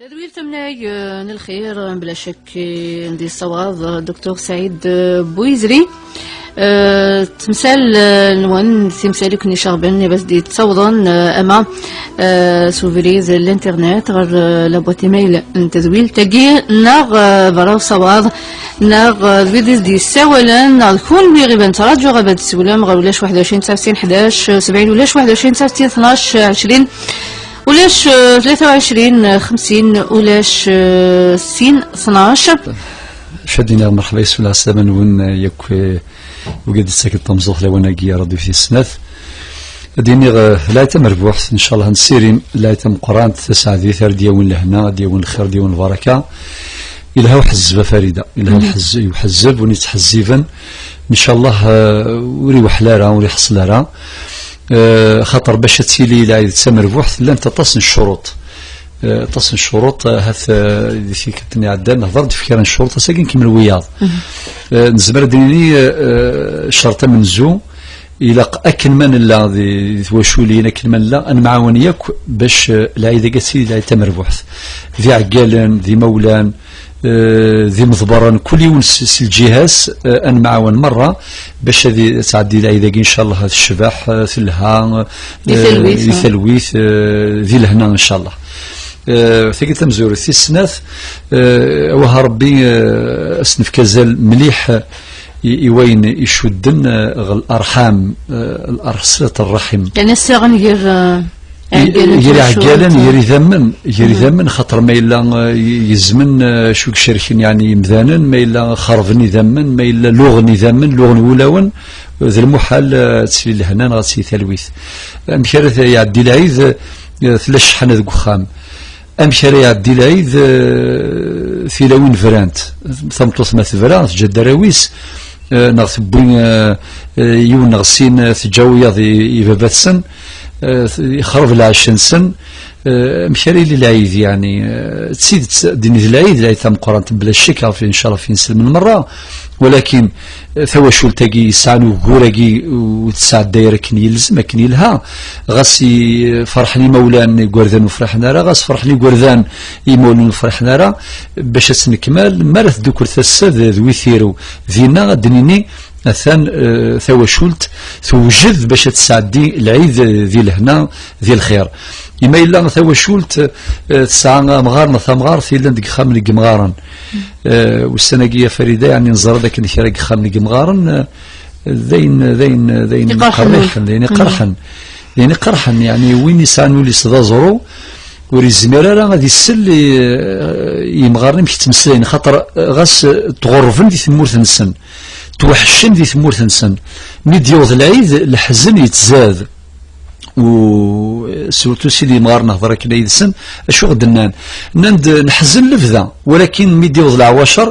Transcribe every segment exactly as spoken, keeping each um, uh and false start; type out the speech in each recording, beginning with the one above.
Tadwilt amnay, eh, n lxir, eh, bla ccek, eh, n di ṣṣawab, eh, Docteur Saɛid, eh, Bouizri. Eh, temsal, eh, nwen, timsal i ken-iceɣben, i bas d-yettawḍen, eh, ama, eh, s ubrid n l'internet, ɣer, eh, la boîte email n tadwilt-agi, neɣ, eh, berra uṣawad, neɣ, eh, d wid i s-d-yessawalen, neɣ d kunwi i ɣ-iban ttraǧuɣ, ad d-tessiwlem ɣer ulac waḥed u ɛecrin tesɛa u settin ḥdac sebɛin, ulac waḥed u ɛecrin tesɛa u settin tnac ɛecrin, ulac, eh, tlata u ɛecrin xemsin, ulac, eh, sin tnac. Ad d-iniɣ merḥba yes-wen, lɛeslama-nwen, eh, yakk, eh, wigad d-yettaken tameẓẓuɣt lawan-agi, Radio Tis Snat. Ad d-iniɣ, eh, lɛid tamerbuḥt, ncallah nessirim lɛid tameqqrant, taseɛdit, ara d-yawin lehna, ad d-yawin lxir, ad d-yawin lbaraka. Yelha uḥezzeb a Farida, yelha uḥezzeb, uḥezzeb, win yettḥezziben, ncallah, eh, ur iweḥḥel ara, ur iḥṣel ara. Eh, xaṭer bac ad tili lɛid d tamerbuḥt, llant aṭas n ccuruṭ. Eh, aṭas n ccuruṭ, eh, ahat, eh, di tikkelt-nni iɛeddan, nehḍer-d ɣef kra n ccuruṭ, ass-agi nkemmel wiyaḍ. Eh, nezmer ad d-nini, eh, eh, ccerṭ amenzu, ilaq akken ma nella di, di twaculin, akken ma nella, ad nemɛawan yakk bac, eh, lɛid-agi ad tili lɛid tamerbuḥt. D iɛeggalen, d imawlan, eh, d imeḍbaren, kul yiwen s, s lǧiha-s, eh, ad nemɛawan merra bac ad i-, ad tɛeddi lɛid-agi, ncallah, tecbeḥ, eh, telha, eh, di talwit, eh, di lehna, ncallah. Eh, tagi tamezwarut tis snat, eh, awah Rebbi, eh, ad s-nefk azal mliḥ, eh, i, i wayen icudden, eh, ɣer larḥam, eh, larḥ-, silat rraḥim. Yeɛni assaɣen gar, eh, gar iɛeggalen, gar idammen, gar idammen, xaṭer ma yella, eh, y-, yezmen, eh, acu icerken, yeɛni, imdanen, ma yella xerben idammen, ma yella luɣen idammen, luɣen wulawen, d lmuḥal, eh, ad tili lehna neɣ ad tili talwit. Amek ara t-, iɛeddi lɛid, eh, tella cceḥna deg uxxam. Amek ara iɛeddi lɛid, eh, tilawin brant? Tameṭṭut ma tebra, teǧǧa-d arraw-is, eh, neɣ tewwi, eh, eh, yiwen neɣ sin, eh, teǧǧa wiyaḍ i, i baba-tsen, eh, t-, ixreb lɛecc-nsen, eh, amek ara yili lɛid, yeɛni, eh, d tidet, ddin d lɛid, lɛid tameqqrant, bla ccek, ɣef, ncallah, ɣef inselmen merra, walakin, eh, tawacult-agi yesɛan ugur-agi ur tesɛedday ara akken yelzem, akken yelha, ɣas i, ferḥen imawlan, igerdan ur friḥen ara, ɣas ferḥen igerdan, imawlan ur friḥen ara, bac ad tt-nekmal, mi ara teddukel tassa d, d wi tirew, dinna ad d-nini, atan, eh, tawacult tewjed bac ad tesɛeddi lɛid, eh, di lehna, di lxir. Ima yella tawacult, eh, tesɛa amɣar neɣ tamɣart yellan deg yexxamen n yemɣaren. Eh, ussan-agi, a Farida, yeɛni, neẓra dakken kra n yexxamen n yemɣaren, eh, d ayen, d ayen, d ayen iqerḥen, d ayen iqerḥen. D ayen iqerḥen, yeɛni, win yesɛan ul-is d aẓru, ur yezmir ara ad isel i, i yemɣaren amek ttmeslayen, xaṭer, eh, ɣas, eh, ttɣurben di tmurt-nsen, ttwaḥeccen di tmurt-nsen. Mi d-yewweḍ lɛid, leḥzen yettzad. U surtout s yimɣaren nehḍer akken yid-sen, acu ɣ-d-nnan? Nnan-d, neḥzen lebda, walakin mi d-yewweḍ leɛwacer,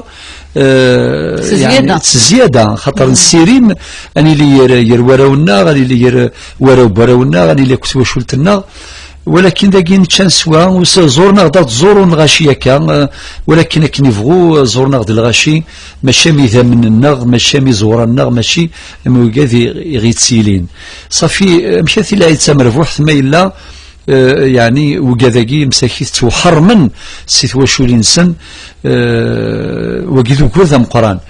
eh, s zzyada, xaṭer nessirim ad nili gar, gar warraw-nneɣ, ad nili gar warraw n warraw-nneɣ, ad nili akked twacult-nneɣ. Walakin dagi nečča neswa, us-, ẓuren-aɣ-d ad ẓurun lɣaci akka, eh, walakin akken ibɣu, eh, ẓuren-aɣ-d lɣaci, mačči am idammen-nneɣ, mačči am iẓuran-nneɣ, mačči am wigad i, i ɣ-yettilin. Ṣafi, amek ad tili lɛid d tamerbuḥt ma yella, eh, yeɛni, wigad-agi msakit ttwaḥermen si twaculin-nsen, eh, wagi d ugur d ameqqran.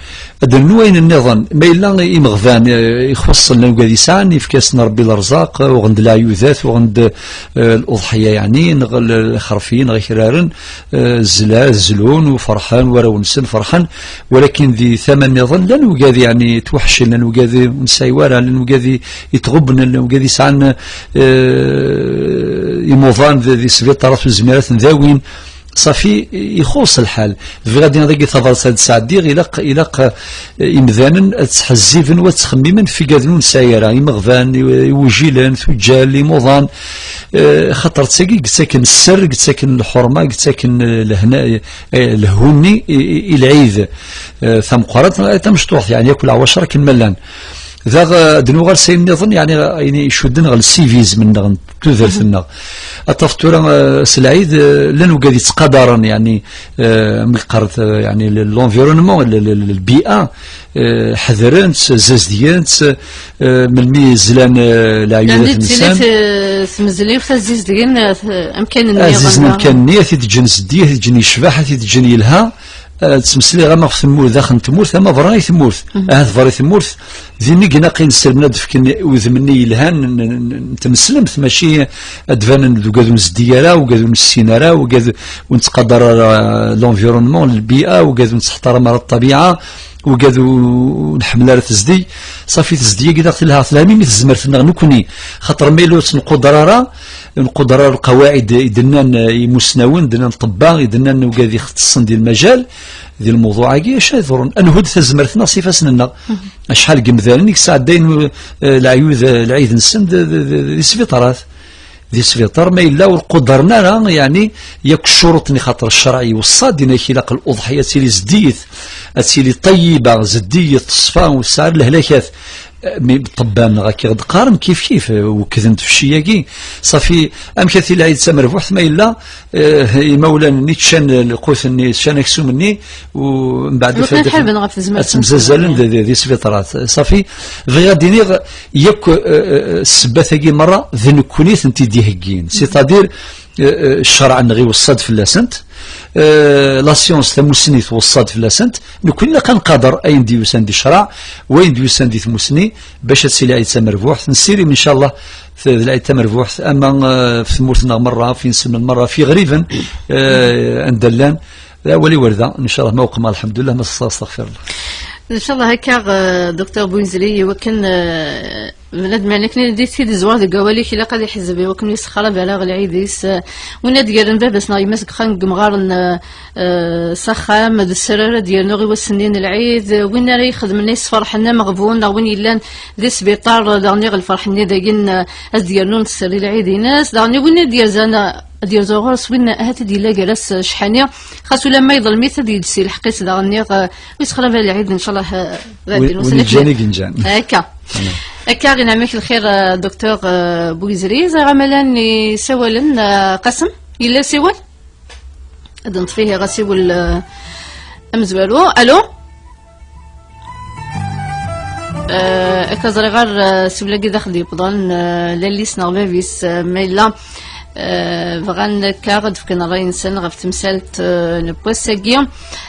Ad d-nernu ayen nniḍen, ma yella imeɣban, eh, ixuṣṣen, llan wigad yesɛan, yefka-asen Rebbi lerẓaq, uɣen-d leɛyudat, uɣen-d, eh, luḍḥiya, yeɛni, neɣ l-, lxerfiyen, neɣ ikraren, eh, zla-, zlun, u ferḥen, warraw-nsen ferḥen, walakin di tama nniḍen, llan wigad, yeɛni, ttwaḥeccen, llan wigad ur nesɛi wara, llan wigad i, itɣubnen, llan wigad yesɛan, eh, imuḍan di, di sbiṭarat ur zmiren ad ten-dawin. Ṣafi, ixuṣ lḥal. Bɣiɣ ad d-iniɣ dagi tabrat ad d-sɛeddiɣ, ilaq, ilaq, eh, imdanen ad ttḥezziben u ad ttxemmimen f igaden ur nesɛi ara, imeɣban, i-, iwjilen, tuǧǧal, imuḍan, eh, xaṭer d tagi i yettaken sser, i yettaken lḥurma, i yettaken, eh, lehna, eh, lehhu-nni i, i, i lɛid, eh, tameqqrant, eh, tamecṭuḥt, yeɛni akk leɛwacer akken ma llan. Daɣ, eh, ad d-nuɣal s ayen nniḍen, yeɛni ayen icudden ɣer lsivism-nneɣ n tudert-nneɣ. Ad tafeḍ tura, eh, s lɛid, eh, llan wigad yettqadaren, yeɛni, eh, mi yeqqar, eh, yeɛni, l-, l'environnement, l-, l-, l-, lbi'a, eh, ḥedren-tt, zazdigen-tt, eh, melmi zlan, eh, leɛyudat-nsen. Tmezliwt, eh, tmezliwt ad zizdigen, eh, amkan-nni. Ad zizdigen amkan-nni, ad t-id-ǧǧen zeddi, ad t-id-ǧǧen yecbeḥ, ad t-id-ǧǧen yelha. Eh, ttmeslayeɣ ama ɣef tmurt, daxel n tmurt, ama berra i tmurt. Ahat berra i tmurt, din i ilaq i nselmen ad d-fken udem-nni yelhan n, n, n, n tmeslemt, mačči ad d-banen d ugad ur nezdi ara, ugad ur nessin ara, ugad ur nettqadar ara l'environnement, lbi'a, ugad ur nettḥtaram ara ṭṭabiɛa, ugad ur nḥemmel ara tezdeg. Ṣafi tezdeg-agi daɣ telha, telha imi tezmert-nneɣ nekkni, xaṭer ma yella ur tt-nquder ara, ur nquder ara lqawaɛid i d-nnan imusnawen, d-nnan ṭṭebba, i d-nnan ugad ixettṣen di lmajal, di lmewḍuɛ-agi, acu ad ḍurren? Ad nhudd tazmert-nneɣ s ifassen-nneɣ. Acḥal n yemdanen i yesɛeddayen, eh, leɛyud, eh, lɛid-nsen d, d, d, di sbiṭarat. Di sbiṭar, ma yella ur qudren ara, yeɛni, yakk ccuruṭ-nni, xaṭer ccreɛ iweṣṣa-d, yenna-k ilaq l'uḍḥiya ad tili zeddiyet, ad tili ṭayyiba, zeddiyet, teṣfa, ur tesɛi ara lehlakat. Eh, mi ṭṭebban neɣ akka i ɣ-d-qqaren, kif kif, eh, wekkden-d f cci-agi. Ṣafi, amek ad tili lɛid d tamerbuḥt ma yella, eh, imawlan-nni ččan lqut-nni, ččan aksum-nni, u mbeɛd Lukan ḥarben ɣef tezmert ad ttemzazzalen di, di, di sbiṭarat. Ṣafi, bɣiɣ ad d-iniɣ, yakk, eh, eh, ssebbat-agi merra d nekkni i tent-id-iheggin. C'est-à-dire, eh, eh, ccreɛ-nneɣ iweṣṣa-d fell-asent, eh, la science, tamussni tweṣṣa-d fell-asent, nekkni ilaq ad nqader ayen d-yusan di ccreɛ, wayen d-yusan di tmussni, bac ad tili lɛid d tamerbuḥt. Nessirim, incallah, t-, d lɛid d tamerbuḥt, ama, eh, f tmurt-nneɣ merra, f inselmen merra, f iɣriben, eh, anda llan. D awal iwerda, incallah, ma uqma, alḥemdulillah, ma ṣṣa, astaɣfirullah. Incallah, akka, eh, Docteur Bouyzri, iwakken, eh, bnadem, yeɛni, akken i d-, i d-izwar deg wawal-ik, ilaq ad iḥezzeb iwakken ur yessexrab ara lɛid-is. Eh, win ad d-yerren baba-s neɣ yemma-s deg uxxam deg yemɣaren, eh, eh, s axxam, d sser ara d-yernu i wass-nni n lɛid, eh, win ara ixedmen isferḥen ameɣbun, neɣ win yellan di sbiṭar, eh, daɣen iɣ lferḥ-nni dayen, eh, ad d-yernun sser i lɛid-ines, daɣen i win ad d-yerzan, eh, ad yerzu ɣur-s win ahat i d-yella gar-as, eh, ccḥani, xas ulamma yeḍlem-it ad yelsi lḥeqq-is daɣen, niɣ, eh, ur yessexrab ara lɛid, incallah, eh, Win, win yeǧǧan i yenǧan. Akka. Akka, ɣin ɛemmek lxir, eh, Docteur, eh, Bouyzri, ẓriɣ amalan isawalen, eh, Qasem, yella usawal? Ad neṭṭef ihi asiwel, eh, amezwaru. Allô? Eh, akka ẓriɣ ar, eh, siwel-agi d axed yewwḍen, eh, lall-is neɣ bab-is, eh, ma yella, eh, bɣan akka ad d-fken ṛṛay-nsen ɣef temsalt, eh, n wass-agi.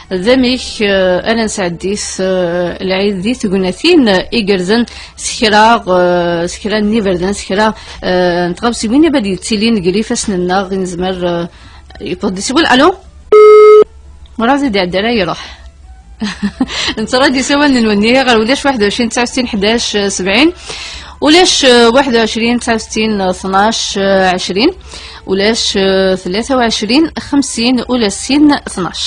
D amek, eh, ara nesɛeddit, eh, lɛid di tegnatin, eh, igerrzen s kra, eh, s kra n yiberdan, s kra, eh, n tɣawsiwin i bad yettilin gar ifassen-nneɣ, i nezmer, eh, yewweḍ-d isiwel. Allô? Ur ɛad i d-iɛedda ara, iruḥ. Nettraǧu isawalen-nwen ihi ɣer ulac waḥed u ɛecrin tesɛa u settin ḥdac sebɛin, ulac, eh, waḥed u ɛecrin tesɛa u settin tnac ɛecrin, ulac, eh, tlata u ɛecrin xemsin ula sin tnac.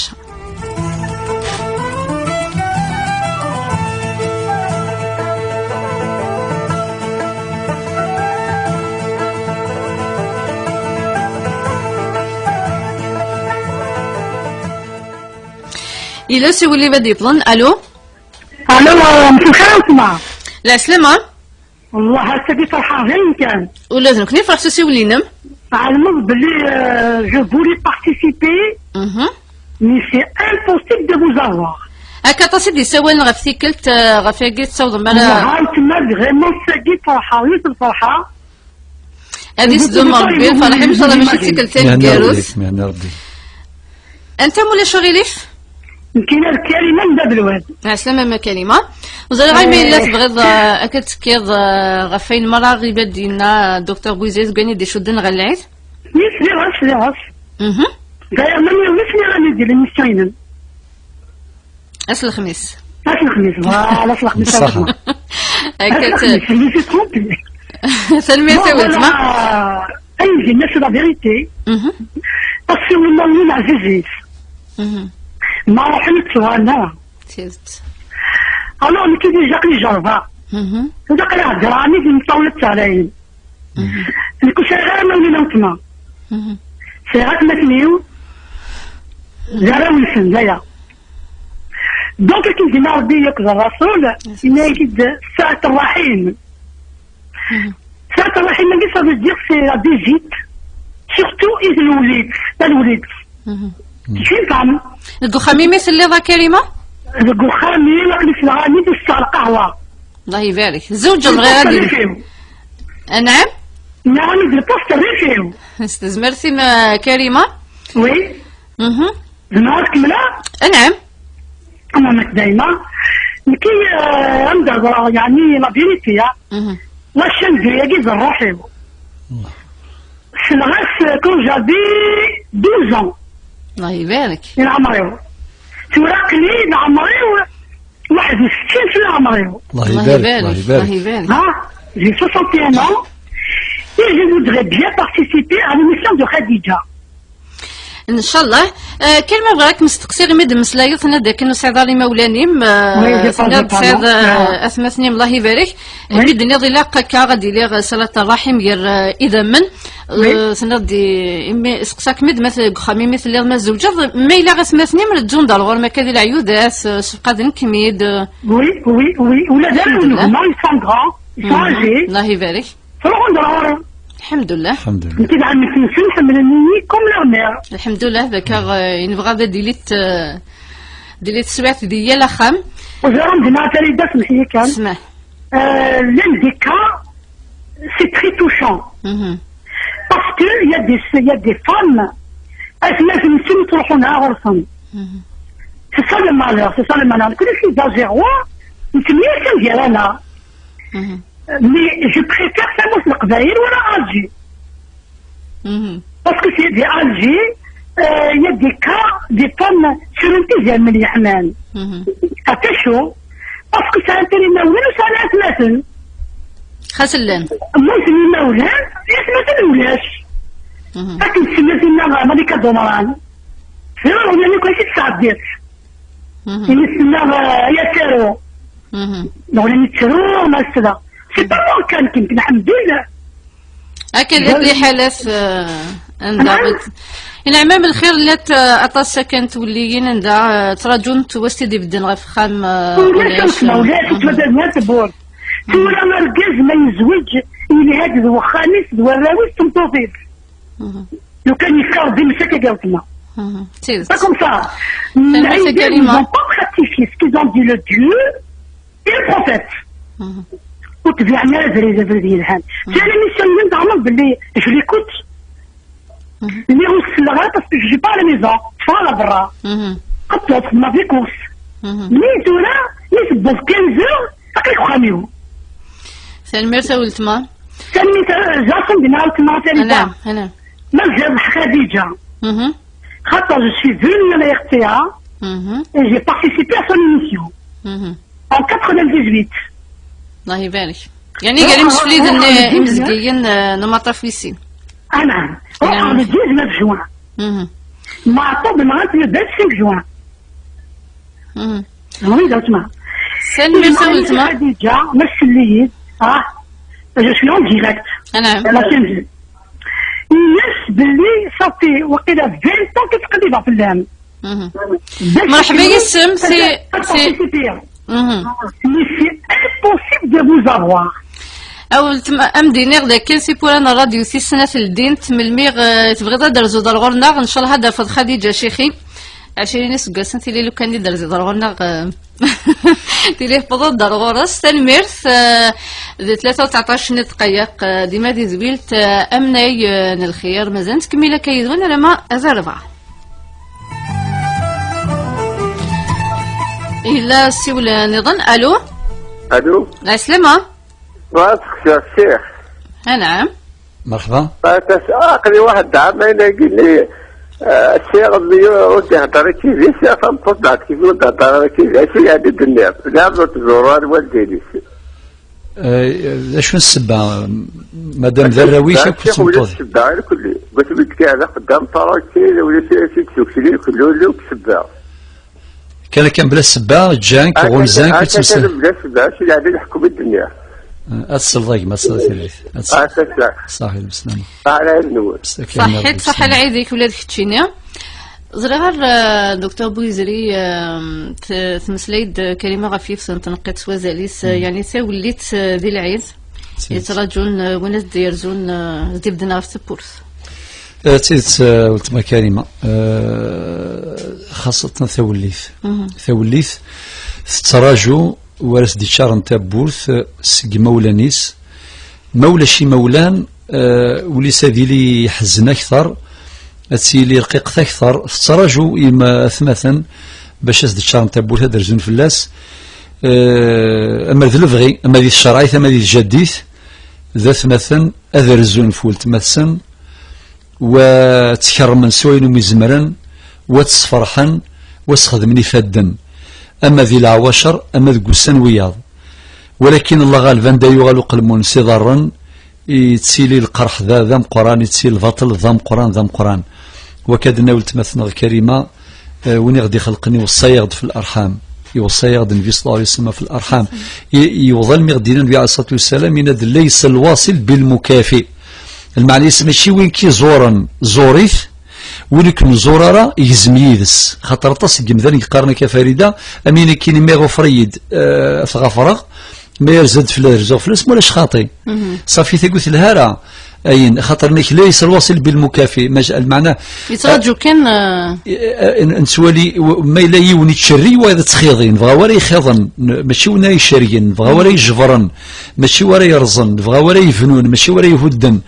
Yella usiwel i bad yeṭṭlen. Allô? Allô, مساء الخير أسماء. Lɛeslama. والله هسه دي فرحة غير كان. Ula d nekkni ferḥeɣ s usiwel-inem. تعلمت بلي، euh, je voulais participer, Mhm. Mais c'est impossible de vous avoir. Akka aṭas i d-yessawalen ɣef tikkelt, eh, ɣef wagi tessawḍem ara. Ɣer tma vraiment sagi ferḥeɣ, yiwet lferḥa. Ad isdum Rebbi lferḥ-im, incallah, mačči d tikkelt taneggarut. Mehna Rebbi. Anta, ma ulac aɣilif? Nekkini d Karima n Bab Lwad. Ɛeslama ma Karima. Ur ẓriɣ ma yella tebɣiḍ, eh, akka ad tekkiḍ, eh, ɣef wayen merra i d-yenna Docteur Bouyzri deg wayen i d-icudden ɣer lɛid? Yes, sliɣ-as, sliɣ-as. Mhm. D'ailleurs, même ur sliɣ ara di l'émission-inem. Ass lexmis. Ass lexmis, voilà, ass lexmis. Akka. Ass lexmis, je me suis trompée. Tanemmirt a weltma. Ayen d-yenna, c'est la vérité. Mhm. Parce que win ɛzizit. Mhm. Ma ruḥen ur ttwaɣen ara. Tidet. Alors, nekk déjà aql-i jerbeɣ. Mhm. Aql-i heddreɣ armi d imsawla d teɛlayin. Mhm. Nekk ur sɛiɣ ara imawlan am weltma. Mhm. Sɛiɣ atmaten-iw, d arraw-nsen, d aya. Donc, akken d-yenna Rebbi akked Rrasul, yenna-yak-id, سعة الرحم. Mhm. Ṭṭaṭa Raḥima, ça veut dire c'est la visite. Surtout i lwelid, talwelid. Mhm. Kečč femme. Deg uxxam-im i telliḍ a Karima? Deg uxxam-im, aql-i s lɣani, testeɣ lqahwa. Allah ibarek. Tzewǧeḍ ɣer ad. Anɛam? Nɛam, d lpust rrif-iw. S tezmert-im a Karima. Oui. Mhm. Zemreɣ ad kemmleɣ? Anɛam. Ama nekk dayma, nekki, euh, am d-hedreɣ, yeɛni, la vérité, ah. Mhm. La chaîne de yagi d rruḥ-iw. Selleɣ-as, euh, quand j'avais douze ans. Allah ibarek. I leɛmer-iw. Tura aql-i leɛmer-iw waḥed u settin sna leɛmer-iw. Allah ibarek, Allah ibarek. Ha? J'ai soixante et un ans et je voudrais bien participer à l'émission de Khadija. Ncallah. Eh, kan ma bɣiɣ ad kem-steqsiɣ imi d-mmeslayeḍ, tenniḍ akken ur sɛiḍ ara imawlan-im, eh, tenniḍ tesɛiḍ, eh, atmaten-im, Allah ibarek. Imi d-tenniḍ ilaq akka ad iliɣ, eh, salat rraḥim gar, eh, idammen. Eh, tenniḍ-d i-, imi, steqsaɣ-kem-id ma t-, deg uxxam imi telliḍ ma tzewǧeḍ, ma yella atmaten-im reǧǧun-d ar ɣur-m akka di leɛyudat, eh, ssefqaden-kem-id, eh. Oui, oui, oui. Ula d arraw n gma, ils sont grands, ils sont âgés. Allah ibarek. Ttruḥun-d ɣur-i. Lḥemdullah. Lḥemdullah. Nekk d ɛemmi-tsen, ḥemmlen-iyi comme leur mère. Lḥemdullah, d akka, eh, i nebɣa d ad d-tili t-, eh, d-tili teswiɛt di yal axxam. Ur ẓriɣ anda ara d-asen kan. Smaḥ. Euh, l'un des cas, c'est très touchant. Mhm. Parce que il y a des, il y a des femmes, atmaten-nsen ttruḥun ɣer ɣur-sen. Mhm. C'est ça le malheur, c'est ça le malheur. Nekk d acu d aziɣur, nettemyasan gar-aneɣ. Mhm. Mais je préfère tamurt n Leqbayel wala Alger. Mhm. Parce que c'est des Alger, euh, il y a des cas, des femmes sur une dizaine من اليحمان. Mhm. Attention, parce que c'est un imawlan, c'est un atmaten. Xas llan. Mmuten imawlan, atmaten ulac. Mhm. Akken tsemma tinna Malika Dumran. Ẓriɣ ula nekk acu tesɛeddiḍ. Mhm. Ini tsemma, euh, ya Taro. Mhm. Neɣ la nettru, ma s-, c'est pas mon cas, nekk, nekk, lḥemdullah. Akka d liḥalat, eh, anda. Inɛam am lxir, llant, eh, aṭas akken twelliyin anda, eh, ttraǧunt was tid ibedden ɣef uxxam, eh, ulac, ulac, ulac, ttbadal ma tewwurt. Tura argaz ma yezweǧ, yelha-d d wexxam-is, d warraw-is, d tmeṭṭut-is. Mhm. Lukan yefka Rebbi msaka gar weltma. Mhm. C'est pas comme ça. L'argaz, ils n'ont pas pratiqué ce qu'ils ont dit le Dieu. Et le prophète. Mhm. Ur tbiɛen ara abrid, abrid yelhan. Mhm. Kra mi sawlen, teɛmeḍ belli je l'écoute. Mhm. Lliɣ ur selleɣ ara parce que je suis pas à la maison. Ffɣeɣ ɣer berra. Mhm. Qeṭṭuɣ, xedmeɣ des courses. Mhm. Mi tura, mi tewweḍ quinze heures, aql-ik uxxam-iw. Tanemmirt a weltma. Tanemmirt a Jason, dina weltma Farida. Anɛam, anɛam. Mazal Xadiǧa. Mhm. Xaṭer je suis venue à la R T A, mhm, et j'ai participé à son émission. Mhm. En quatre-vingt-dix-huit. Allah ibarek. Yeɛni gar imsefliden imzeggiyen, eh, n umaṭṭaf wis sin. Ah, naɛam. Ruḥeɣ le dix-neuf juin. Mhm. Meɛṭub nɣan-t le vingt-cinq juin. Mhm. Tanemmirt a weltma. Xadiǧa, ma tsel-iyi-d, ah, je suis en direct. Anɛam. La chaîne. Ini-as belli ça fait waqila vingt ans i ttqellibeɣ fell-am. Mhm. Merḥba yes-m, c'est, c'est, mhm, mais c'est impossible de vous avoir. A weltma, a m-d-iniɣ dakken tiwwura n ṛṛadyu tis snat ldint, melmi, eh, tebɣiḍ ad d-terzuḍ ar ɣur-neɣ, ncallah ad d-tafeḍ Xadiǧa Cixi. Ɛecrin iseggasen, tili lukan i d-terziḍ ar ɣur-neɣ, eh, tili tewwḍeḍ-d ar ɣur-s. Tanemmirt, eh, di tlata u tseɛṭac n ddqayeq, eh, dima di tedwilt, eh, amnay, eh, n lxir. Mazal nettkemmil akka yid-wen alamma d rrebɛa. Yella ssiwel niḍen. Alo? Alo? Lɛeslama? Bɣiɣ ad sqsiɣ ccix. Anɛam. Merḥba. Bɣiɣ ad s-, aql-i waḥed ɛamayen-agi-nni, eh, ssiɣ ur d-ihedder akid-is, tameṭṭut dɣa tkid ur d-hedder ara akid-is, acu yeɛni d-tenniḍ? Lɛebd ur tẓur ara lwaldin-is. Eh, d acu n ssebba? Madam d arraw-ik akk d tmeṭṭut. Ssebba, irkelli. Bas mi d-kkiɣ d axeddam, tarakil, ulac acu d-tukli, kullu, ulac ssebba. Kan, kan, bla ssebba, ǧǧan-k, ɣunzan-k, ur ttmeslayen. Bla ssebba, acu yeɛni leḥkem i d-nniɣ. Eh, ad tesleḍ a gma, ad tesleḍ tirrit. Ad tesleḍ. Ṣaḥi, lmeslama. Ṣaḥit, ṣaḥa lɛid-ik ula d keččini. Ẓriɣ ar, eh, Docteur Bouizri, eh, t-, tmeslay-d Karima ɣef yiwet n tneqqiṭ s wazal-is, eh, yeɛni tawellit, eh, di lɛid. Yettraǧun, eh, win ad d-yerzun, eh, ad d-ibedden ɣef tewwurt. Eh, d tidet, eh, weltma Karima, eh, xaṣṣatan tawellit. Tawellit tettraǧu war as d-iččaren tawwurt, eh, seg imawlan-is. Ma ulac imawlan, eh, ul-is ad yili yeḥzen akteṛ, ad tili rqiqet akteṛ, tettraǧu ima atmaten bac as d-ččaren tawwurt, ad rzun fell-as. Eh, ama d lebɣi, ama di tcerɛit, ama di tjaddit, d atmaten ad rzun f weltma-tsen, wa ttkerrmen s wayen umi zemren, wa ttesferḥen, wa sxedmen ifadden, ama di leɛwacer, ama deg ussan wiyaḍ. Walakin Allah ɣaleb, anda yuɣal uqelmun s iḍarren, yettili lqerḥ d, d ameqqran, yettili lbaṭel d ameqqran, d ameqqran. Wakka d-tenna weltma-tneɣ Karima, eh, win i ɣ-d-ixelqen iweṣṣa-yaɣ-d f larḥam. Iweṣṣa-yaɣ-d Nnbi ṣella Llahu ɛalayhi wa sallam f larḥam. I, yewweḍ almi ɣ-d-yenna Nnbi ɛalayhi ṣṣalatu wa ssalam, yenna-d: "Laysa lwaṣil bil mukafi." Lmeɛna-is mačči win k-iẓuren, ẓur-it, win ur ken-iẓur ara, yegzem yid-s. Xaṭer aṭas n yemdanen yeqqaren akka, Farida, am win akkin, imma iɣufr-iyi-d, eh, ad t-ɣafreɣ, ma yerza-d fell-, rzuɣ fell-as, ma ulac xaṭi. Ṣafi, tagi ur telha ara. Ayen, xaṭer nekk laysa lwaṣil bil mukafi, mac-, lmeɛna, yettraǧu kan, eh, eh, n-, nettwali, w-, ma yella yiwen yettcerrig, wayeḍ ad t-xiḍin, nebɣa wara yxiḍen, n-, mačči win ara icergen, nebɣa wara ijebren, mačči wara yerẓen, nebɣa wara yebnun, mačči wara ihudden.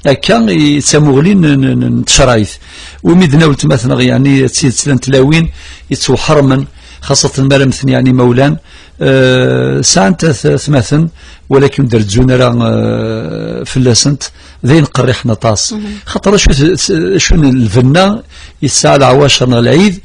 Akka i d tamuɣli n, n, n, n tcerɛit. Umi d-tenna weltma-tneɣ, yeɛni, d tidet llant tlawin yettweḥṛmen, xaṣṣatan mi ara mmten, yeɛni, imawlan, eh, sɛant at-, atmaten, walakin ur d-rezzun ara, eh, fell-asent, d ayen qerriḥen aṭas. Xaṭer acu t-, acu n lbenna yesɛa leɛwacer neɣ lɛid,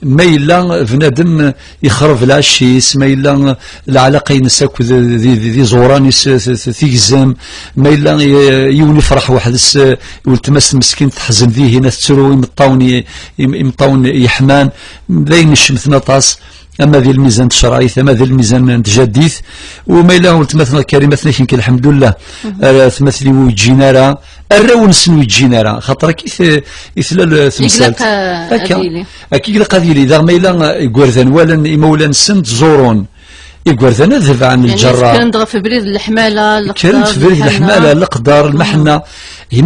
ma yella bnadem ixreb lɛecc-is, ma yella leɛlaqa-ines akked d, d, d iẓuran-is, t-, t-, tigzem, ma yella, eh, yiwen ifreḥ weḥd-s, eh, weltma-s meskint teḥzen dihin, ad tettru imeṭṭawen i-, im-, imeṭṭawen yeḥman, d ayen icemten aṭas, ama di lmizan n tcerɛit, ama di lmizan n tjaddit, u ma yella weltma-tneɣ Karima, atmaten-ik, lḥemdullah, ara atmaten-iw ur yeǧǧin ara, arraw-nsen ur yeǧǧin ara, xaṭer akka i t-, i tella l-, temsalt. Ilaq, eh, akka, ad yili. Akka i ilaq ad yili. Daɣ ma yella, eh, igerdan walan imawlan-nsen ttẓurun, igerdan ad debɛen lǧerra. Kkren-d ɣef ubrid n leḥmala, leqder, kkren-d f ubrid n leḥmala, leqder, lmeḥna.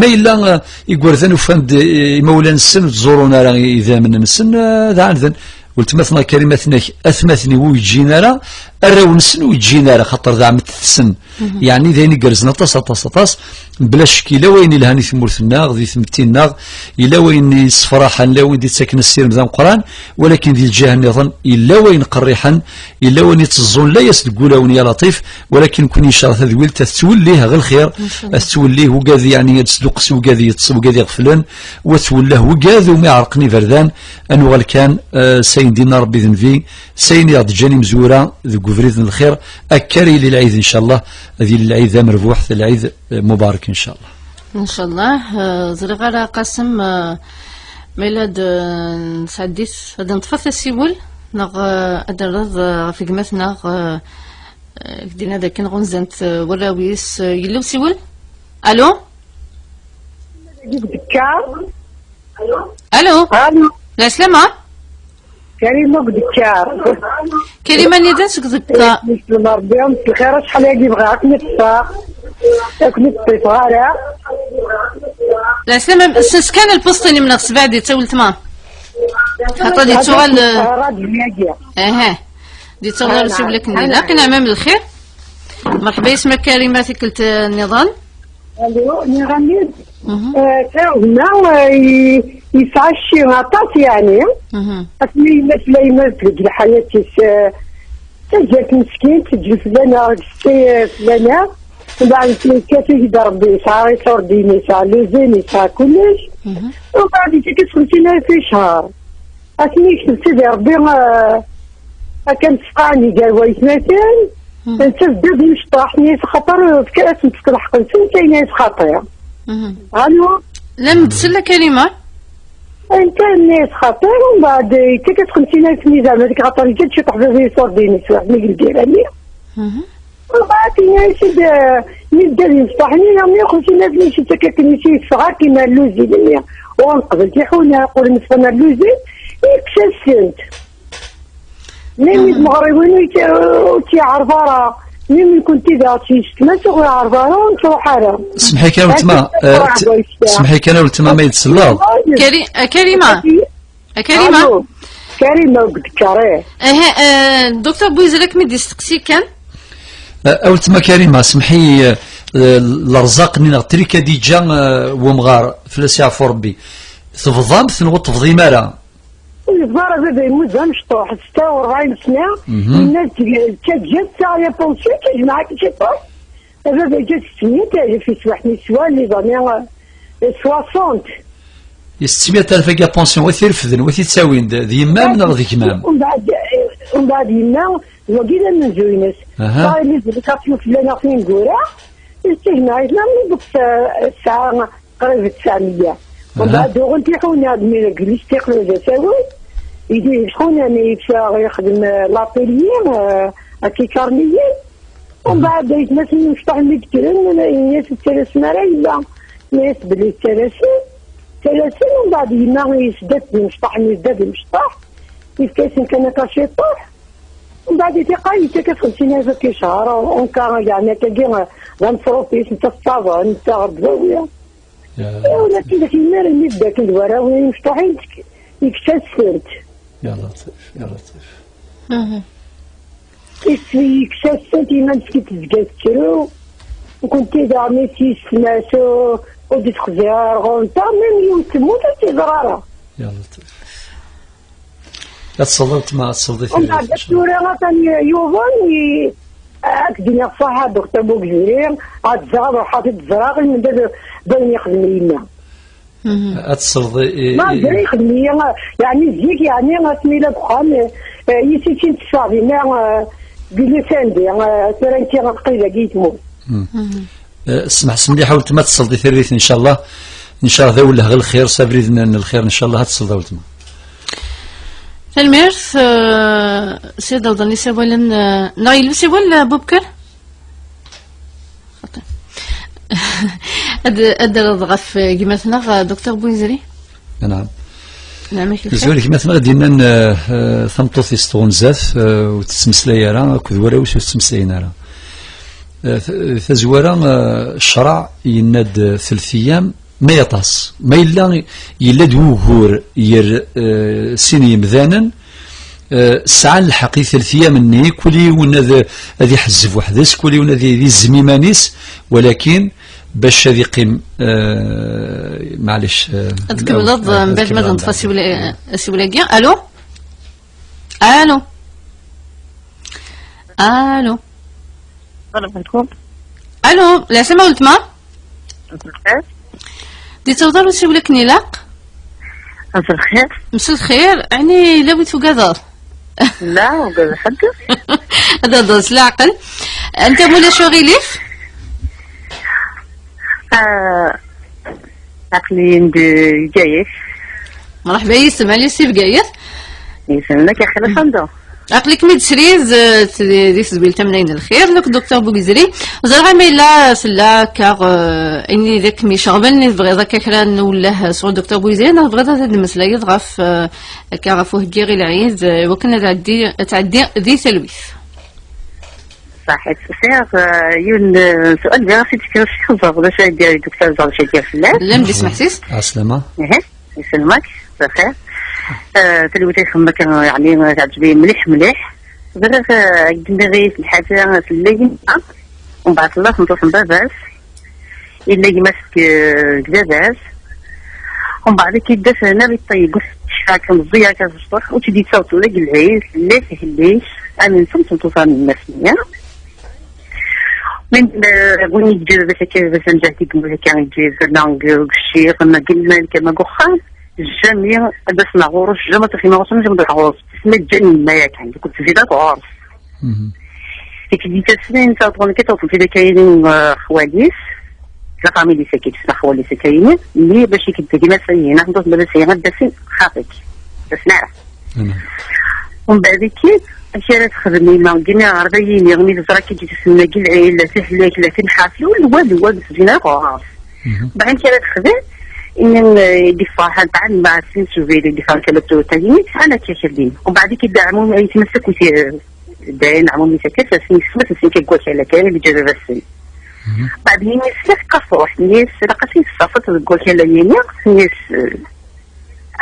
Ma yella, eh, igerdan ufan-d, eh, imawlan-nsen ur ttẓurun ara idammen-nsen, eh, ad ɛaneden. Weltma-tneɣ Karima, atmaten-ik, atmaten-iw ur yeǧǧin ara, arraw-nsen ur yeǧǧin ara, xaṭer d ɛemmet-nsen. Yeɛni d ayen igerrzen aṭas, aṭas, aṭas. Bla ccek, yella wayen ilhan i tmurt-nneɣ, di tmetti-nneɣ, yella wayen yessefraḥen, yella wayen d-yettaken assirem d ameqqran, walakin di lǧiha nniḍen, yella wayen qerriḥen, yella wayen yetteẓẓun layas deg wulawen, ya Laṭif, walakin nekkni, ncallah, tadwilt ad tettwellih ɣer lxir, ad tettwellih ugad, yeɛni, ad tesduqqes ugad yeṭṭes, ugad iɣeflen, wa twellah ugad umi ɛerqen iberdan, ad nuɣal kan, eh, s ayen d-yenna Rebbi d Nnbi, s ayen i ɣ-d-ǧǧan imezwura deg ubrid n lxir, akka ara yili lɛid, ncallah, ad yili lɛid d amerbuḥ, d lɛid, eh, mubarak, ncallah. Ncallah, eh, ẓriɣ ara Qasem, eh, ma yella ad, eh, nesɛeddi-t, ad neṭṭef asiwel, neɣ, eh, ad d-terreḍ, eh, ɣef gma-tneɣ, eh, eh, d-yenna dakken ɣunzan-t, eh, warraw-is, eh, yella usiwel? Alo? Alo? Alo? Lɛeslama? Karima deg Ddekar. Karima nniḍen seg Ddekar. Neslem Rebbi, mselxir, acḥal-agi bɣiɣ ad ken-ṭṭfeɣ. Ad ken-ṭṭifeɣ ara. Lɛeslama, sens kan lpuṣt-inem neɣ sebɛed-itt a weltma. Xaṭer di ttuɣal, eh, aha. Di ttuɣal usiwel akken ilaq, neɛmam lxir. Merḥba yesma Karima tikkelt, eh, nniḍen. Alo, nniɣ-am-id, eh, taɣma, eh, i-, yesɛa cci aṭas, yeɛni. Asmi yella fell-, yemma deg lḥayat-is, eh, d taǧǧalt meskint, teǧǧel fell-aneɣ, tessay, eh, fell-aneɣ. Mbeɛd yekkat-ik-id Rebbi, yesɛa iṣurdiyen, yesɛa luzin, yesɛa kullec. Mbeɛd yekkat-ik-id xemsin alef i ccher. Akken i yekteb Sidi Rebbi, eh, akken tefqaɛen gar waytmaten, netta d dad imecṭaḥ-nni, xaṭer fkan-asen-d lḥeqq-nsen, netta yenna-yas xaṭi. Alo? La m-d-tsell a Karima? Netta yenna-yas xaṭi, umbeɛd yettak-as xemsin alef n yidammen, xaṭer yeǧǧa-d ciṭuḥ baba iṣurdiyen-is, waḥed mi yeldi iman-nni. Mbeɛd yenna-yas-id, eh, mi dda d imecṭaḥ-nni, yerna xemsin alef-nni yettak akken i s-yeffeɣ akken ar luzin-nni. Ur nqebel tiḥuna, ur neffɣen ar luzin, yekkes-asent. Nnan-d meɣriwin ur tt-, ur tt-yeɛreḍ ara. Mi nekkenti daɣ s yessetma-s ur iɛerreḍ ara ur nettruḥ ara. Smeḥ-iyi kan a weltma, Akken eh, tt-, smeḥ-iyi kan a weltma ma yi-d-tselleḍ. Kari-, eh, Karima. Eh, Karima. Alo. Karima deg Ddekkaṛ, eh. Aha, eh, Docteur Bouizri ad kem-id-yesteqsi kan. Eh, a weltma Karima, smeḥ-iyi, eh, eh, lerẓaq-nni neɣ trika d-iǧǧa, eh, wemɣar fell-as yeɛfu Rebbi. Tebḍam-t neɣ ur tebḍim ara? Ur yebḍa ara baba yemmut d amecṭuḥ, ssetta u rebɛin sna, Mhm. Yenna-d d taǧǧalt, taɣ yapansit, jmeɛ-ak ciṭuḥ. Baba yeǧǧa-d ssetta alaf i swaḥ-nni swa, les années, euh, soixante. I ssetta alaf-agi apansion, wa t-irefden, wa t-ittawin, d, d yemma-m neɣ d gma-m? Umbeɛd, umbeɛd yemma, wagi d amenzu-ines. Aha. Taɣ imi d lkafyu fell-aneɣ tineggura, tejmeɛ-iten armi deg tesɛa qrib d tesɛemya. Aha. Umbeɛd uɣent iḥuna-d mi deg listiqlal d asawen, idi iḥuna mi yefsa yexdem, eh, l'atelier, eh, akikarniyen. Umbeɛd aytmaten imecṭaḥ mi d-kkren, yenna-yas ur ttalasen ara yella. Yenna-yas belli ttalasen, ttalasen, umbeɛd yemma yesda-d imecṭaḥ, yesda-d imecṭaḥ, yefka-yasen kan akka ciṭuḥ. Umbeɛd itiqa yettak-as xemsin alaf akka i ccher, unka yeɛni akkagi d ameṣruf-is, netta tettaḍen, netta ɣer ddwawi. Ya. Ula d tidak imir mi d-akken d warraw imecṭuḥin, yekkes-asent. Ya Latif, ya Latif. Mhm. Yekkes-asent, iman-is ki tezga tettru. Nekkenti daɣen i s-yesnas, ur d-texzi ara ɣur-nteɣ, même yiwet temmut ur tt-iẓra ara. Ya Latif. Ad tesleḍ a weltma, ad tesleḍ i Umbeɛd tura atan yuḍen, i-, ad k-d-iniɣ ṣaḥa, Docteur Bougziri, ad ẓreɣ, ruḥ ad t-ẓreɣ, i d, d ayen yexdem yemma. Mhm. Ad tesleḍ i, i, Ma i- ẓriɣ yexdem-iyi, yeɛni zik, yeɛni asmi la deg uxxam, eh, yis-i sin ttesseɣ dinna, eh, di lisandi, eh, tura nekki aql-i dagi yetmut. Mhm. Eh, smeḥ-, s mliḥ a weltma, ad tesleḍ i talwit, ncallah. Ncallah d awelleh ɣer lxir, s abrid n, n lxir, ncallah ad tesleḍ a weltma. Tanemmirt, eh, Sidi Awḍan, isawalen, eh, neɣ yella usawal, eh, Bubker? Xaṭi. Ad, ad d-terreḍ ɣef gma-tneɣ, eh, Docteur Bouyzri? Naɛam. Naɛam, ak lxir. Zul gma-tneɣ i d-yennan, eh, eh, tameṭṭut-is tɣunza-t, eh, ur tettmeslay ara, akked warraw-is ur ttmeslayen ara. Eh, t-, tazwara, eh, ccṛeɛ yenna-d, eh, telt ayyam, ma aṭas. Ma yella, yella-d wugur ger, eh, sin yemdanen, eh, sɛan lḥeqq i telt ayyam-nni, kul yiwen ad, ad iḥezzeb weḥd-s, kul yiwen ad i-, ad izzem iman-is, walakin bac ad iqqim, eh, maɛlic, eh, ad tkemmleḍ, eh, eh, mbaɛd ma ad d-neṭṭef ssiwel-, eh, ssiwel-agi. Alo? Alo? Alo? Alo, lɛeslama weltma? Di tawḍa usiwel akken ilaq? Mselxir. Mselxir, ɛni yella wi tugadeḍ? La, ur ugadeɣ ḥedd. Ad d-hedreḍ s leɛqel. Anta mulac uɣilif? Ah, aql-i di Bgayet. Mṛeḥba yis-m, ɛni si Bgayet? Yis-m, nekk axir anda? Aql-ikem-id srid, eh, di, di tedwilt Amnay n Lxir, nekk Docteur Bougzri. Ẓriɣ ama yella tella akka, eh, ayen i d akem-iceɣben, i tebɣiḍ akka kra n uwelleh sɣur Docteur Bougzri, neɣ tebɣiḍ ad d-temmeslayeḍ ɣef, eh, akka ɣef uheggi i lɛid, eh, iwakken ad tɛeddi, ad tɛeddi di talwit. Ṣaḥit. Sɛiɣ, eh, yiwen, eh, sual, bɣiɣ ad t-id-fkiɣ s xeẓẓer, d acu ay d-, Docteur, ẓer d acu ay d-, fell-as. Llan d ismeḥsis? Ɛeslama. Ihi. Iselmak, bxir. Eh, talwit i xemmek, yeɛni, teɛǧeb-iyi mliḥ, mliḥ. Ẓriɣ, eh, deg-nniɣ-iyi lḥaǧa fell-i yemma. Umbeɛd tella tmeṭṭut n baba-s. Yella gma-s deg, deg baba-s. Umbeɛd akka yedda s hna di ṭṭi, yegget ccfeɛ kan meẓẓiya kan mecṭuḥ, ur tt-id-yettaweḍ la deg lɛid, la deg hellic, am netta tmeṭṭut am yemma-s-nni. Min, eh, win yeǧǧa baba-s akka, baba-s amjahed i yemmut akka, yeǧǧa yerna deg, deg ccix, ama deg lmal, ama deg uxxam, jamais ad d-asen ɣur-s, jamais ad t-xedmeɣ, jamais ad d-asen ɣur-s. Tesma ǧǧan yemma yakan, deg tezida ɣur-s. Mhm. Deg yitasen, taweḍ kan, taweḍ-d akka, eh, xwali-s, la famille-is akka, tesma xwali-s akka, mais bac iked gma-s, yina, xeddmet baba-s, yina, ad d-asen, xaṭi-k. Ad d-asen ara. Umbeɛd-ikid, amek ara texdem yemma? Gini ɣer da yini, mi teẓra ki ǧitis-nni lɛila, tihlak, lakin ḥaflul, walu, walu, tezina ɣur-s. Mhm. Mbeɛd amek ara texdem? Ini, eh, di ferḥan, tɛan, mbeɛd sin subiri, di ferḥan, kala tu, tagini, ana kikir din. Umbeɛd-ikid, ɛmum, ay tmasakut, eh, Dayen ɛmumi-s akka, sersen yesma-s-nsen kan deg wakal-a kan, i d-yeǧǧa baba-s-sen. Baɛdin-nni s-, s-, qas ruḥ, nni-as, "Ilaq ad tt-id-tessafeḍ deg wakal-a-yini", nni-as,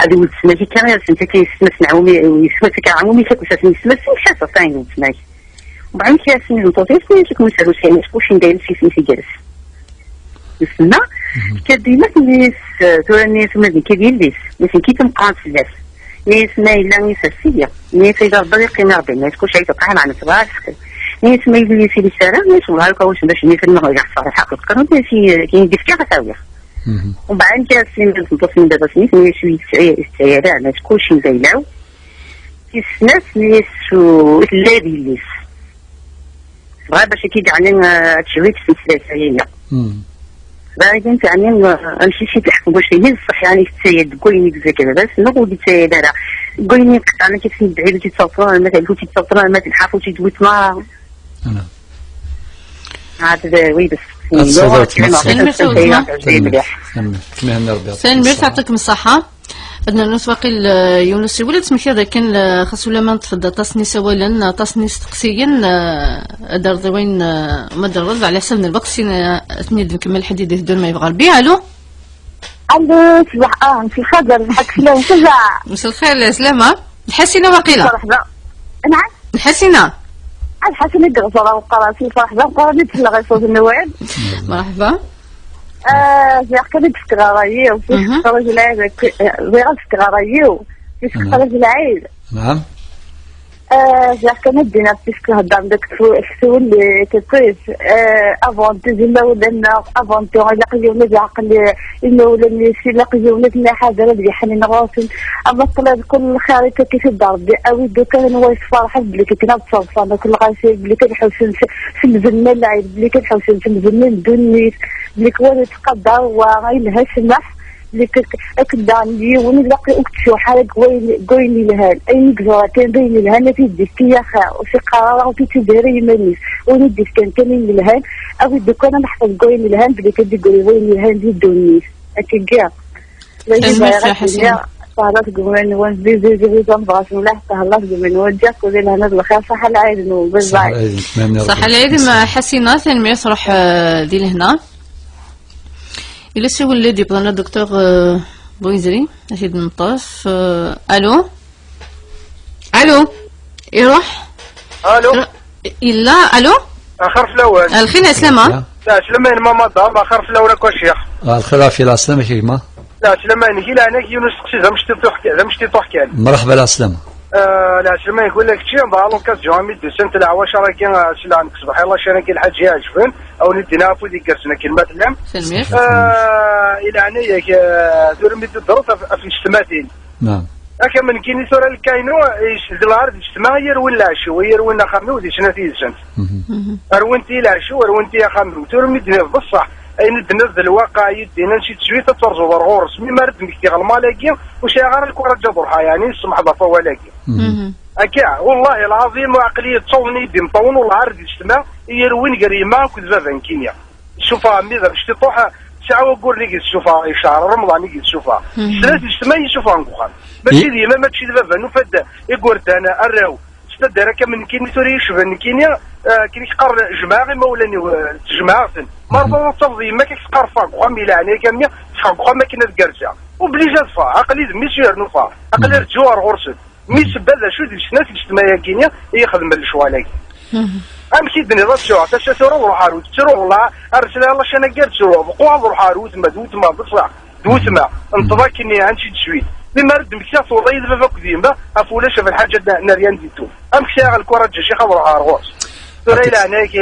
"Ad iwet ssmak akka, i rsen-tt akka yesma-s n ɛmumi, yesma-s akka ɛmumi-s akk, sersen yesma-s, nek serseɣ-tt ayen iwet ssmak." Mbeɛd amek i asen-d-nṭuḍ-as, nni-as, "Ur ken-sehhu s wayen, acku ur cennu ara s yisem-is iger-as." Yesma, tekker-d yemma-s, nni-as, "Tura", nni-as, "ma d nekk i d yelli-s", nni-as, "nekk i d tameqqrant fell-as." Nni-as, "Ma yella isers-iyi", nni-as, "Ayla Rebbi ad yeqqim i Rebbi", nni-as, "Kullec ay teṭṭaḥ, meɛna tebɣa ad teqqim." Nni-as, "Ma yella yesili s ara", nni-as, "Wellah, akka ur cembac", nni-as, "Ad nɣer ɣer ṣṣaliḥ aql qqaren, nni-as, "Ayen i d-fkiɣ ad t-awiɣ." Umbeɛd, nni-as, "Sin n tmeṭṭut n baba-s", nni-as, "Nni-as, ur yettɛi ara", nni-as, "Kullec d ayla-w." Tis snat, nni-as, "U tella d yelli-s." Tebɣa bac akka i yeɛni, eh, ad tecbi s tmeslayt-agi. Baɛdin teɛni, eh, amek i s-id-tḥekku bac tili d ṣṣeḥ, yeɛni tettayad deg wayen i yezga baba-s, neɣ ur d-yettayad ara? Deg wayen i qeṭṭɛen akka s-, yebɛid ur tt-id-ttaweḍ ara, ma tɛellu ur tt-id-ttaweḍ ara, ma telḥa ur tt-id-tewwit ma. Hada d wid. Ad tṣubert, ma tṣubert. Tanemmirt a weltma. Tanemmirt. Tanemmirt. Kem ihenni Rebbi, yɛṭik ṣṣeḥḥa. Ad nernu s waqil, eh, yiwen usiwel, ad tmektiḍ akken, eh, xas ulamma neṭṭef-d aṭas n yisawalen, aṭas n yisteqsiyen, eh, ad d-terreḍ i wayen, eh, ma d-terreḍ, ɛla ḥsab n lweqt, sin, eh, ad ten-id-nkemmel ḥedd i d-iteddun ma yebɣa Rebbi. Alo? Alo, ṣṣbeḥ, ah, mselxir, ṣṣbeḥ, ṣṣbeḥ. Mselxir, lɛeslama. Lḥasina waqila. Merḥba. Nɛam? Lḥasina. Lḥasina i d-ɣẓer awqar, si lferḥ d ameqqran i d-selleɣ i ṣṣut n Newwal. Merḥba. Ah, ziɣ kan ad d-fkeɣ ṛṛay-iw, puisque xraǧ lɛid, ziɣ ad d-fkeɣ ṛṛay-iw, puisque xraǧ lɛid. Nɛam. Ah, ziɣ kan ad d-iniɣ, puisque heddren deg tfu-, tfulli, tepris, ah, avant imawlan-nneɣ, avant tout, ilaq yiwen ad iɛqel imawlan-is, ilaq yiwen ad ten-iḥader, ad yeḥnin ɣur-sen. Ama teṭṭleḍ kul lxir i tt-id-iṛebbi, awi-d kan anwa yesferḥen belli akken ad ttaḍsan akk lɣaci, belli kan ḥusn s, s lbenna n lɛid, belli kan ḥusn s lbenna n ddunit, belli kan win yettqadar wa yelha ssmaḥ, belli kan akken daɣen yiwen ur ilaq ur k-tcuḥ ara deg wayen, deg wayen yelhan. Ayen i yeẓra kan d ayen yelhan, ad t-id-yefk i axir, ur s-iqqar ara, ur t-id-ttiddir ara i yiman-is. Win i d-yefkan kan ayen yelhan, awi-d kan ad neḥfeḍ deg wayen yelhan, belli kan d-iggri wayen yelhan di ddunit. Akka i. Tanemmirt a Ḥasina. Thellat deg umran-nwen, zizi, zizi, ẓan bɣas mliḥ, thellat deg umran-nwen, ǧǧiɣ-ken di lehna d lxir, ṣaḥa lɛid-nwen, bye bye. Ṣaḥa lɛid-nwen, Ḥasina, tanemmirt, ruḥ, eh, di lehna. Yella siwel li d-yewwḍen, Docteur, eh, Boizri, ad t-id-neṭṭef, eh, alo? Alo? Iruḥ? Alo? Iruḥ? Yella, alo? Axir fell-awen. Lxir, lɛeslama? Lɛeslama-inem a madam, axir fell-awen akk a ccix. Ah, lxir ɣef lɛeslama-k a gma. Lɛeslama-inek, i leɛnaya-k yiwen usteqsi d amectiṭuḥ, d amectiṭuḥ kan. Mṛeḥba lɛeslama. Ah, lɛeslama-inek ula kečči, dɣa à l'occasion mi d-usant leɛwacer-agi, ah, selleɣ nekk ṣṣbeḥ iḍ-a kan-agi lḥaǧa iɛejben, a wen-id-iniɣ afud igerrzen akken ma tellam. Tanemmirt. Ah, i leɛnaya-k, ah, tura mi d-teddreḍ af, af yessetmatin. Naɛam. Akka am nekkini tura lkaynu, yesdel ɣer d ijtma i yerwin lɛecc-iw, i yerwin axxam-iw di snat yid-sent. Mhm. Rwin-t i lɛecc-iw, rwin-t i axxam-iw. Tura mi d-nniɣ beṣṣeḥ, ayen i d-tenniḍ d lwaqa, i d-yennan si teswit ad terzuḍ ar ɣur-s. Mi ara d-mmektiɣ lmal-agi, ur sɛiɣ ara lkuraǧ ad ruḥeɣ, yeɛni, ssemḥeḍ ɣef wawal-agi. Mhm. Akka, wallahi lɛaḍim, aql-iyi ttaḍen-iyi-d imeṭṭawen, wallah, ar d ijtma i yerwin gar yemma akked baba nekkini. Ssufeɣ mmi d amectiṭuḥ, sɛiɣ wagguren i yessufeɣ, i cehṛ Remḍan i yessufeɣ. Mhm. Snat yessetma i yessufɣen deg uxxam. Mačči d yemma, mačči d baba, nufa-d igerdan, arraw. S taddart akka am nekkini tura yecban nekkini, eh, akken i k-qqaren jemɛeɣ imawlan-iw, eh, jemɛeɣ-ten. Ma rẓeɣ ad tafeḍ yemma-k ad k-teqqar ffeɣ deg uxxam, i leɛnaya-k a mmi, ffeɣ deg uxxam akken ad gerrzeɣ. Obligé ad ffɣeɣ, aql-i d mmi-s yernu ffɣeɣ. Aql-i rǧuɣ ar ɣur-sen. Mi sebba d acu d snat yessetma-agi-ni i ixedmen lecɣal-agi. Mhm. Amek i d-tenniḍ ad ttruɣ? Tasa tura ad ruḥeɣ ar wetma, ttruɣ, la, ar sliɣ lacan-agi ar ttruɣ, beqquɣ ad ruḥeɣ ar wetma, d wetma, beṣṣeḥ, d wetma. Nṭeḍ akken-nni, hanci d cwit. Mi ara d-mmektiɣ tura yid baba akked yemma, af ulac af lḥaǧa n, n rien du tout. Amek sɛiɣ lkuraǧ a ccix ad ruḥeɣ ar ɣur-s? Tura i leɛnaya-k,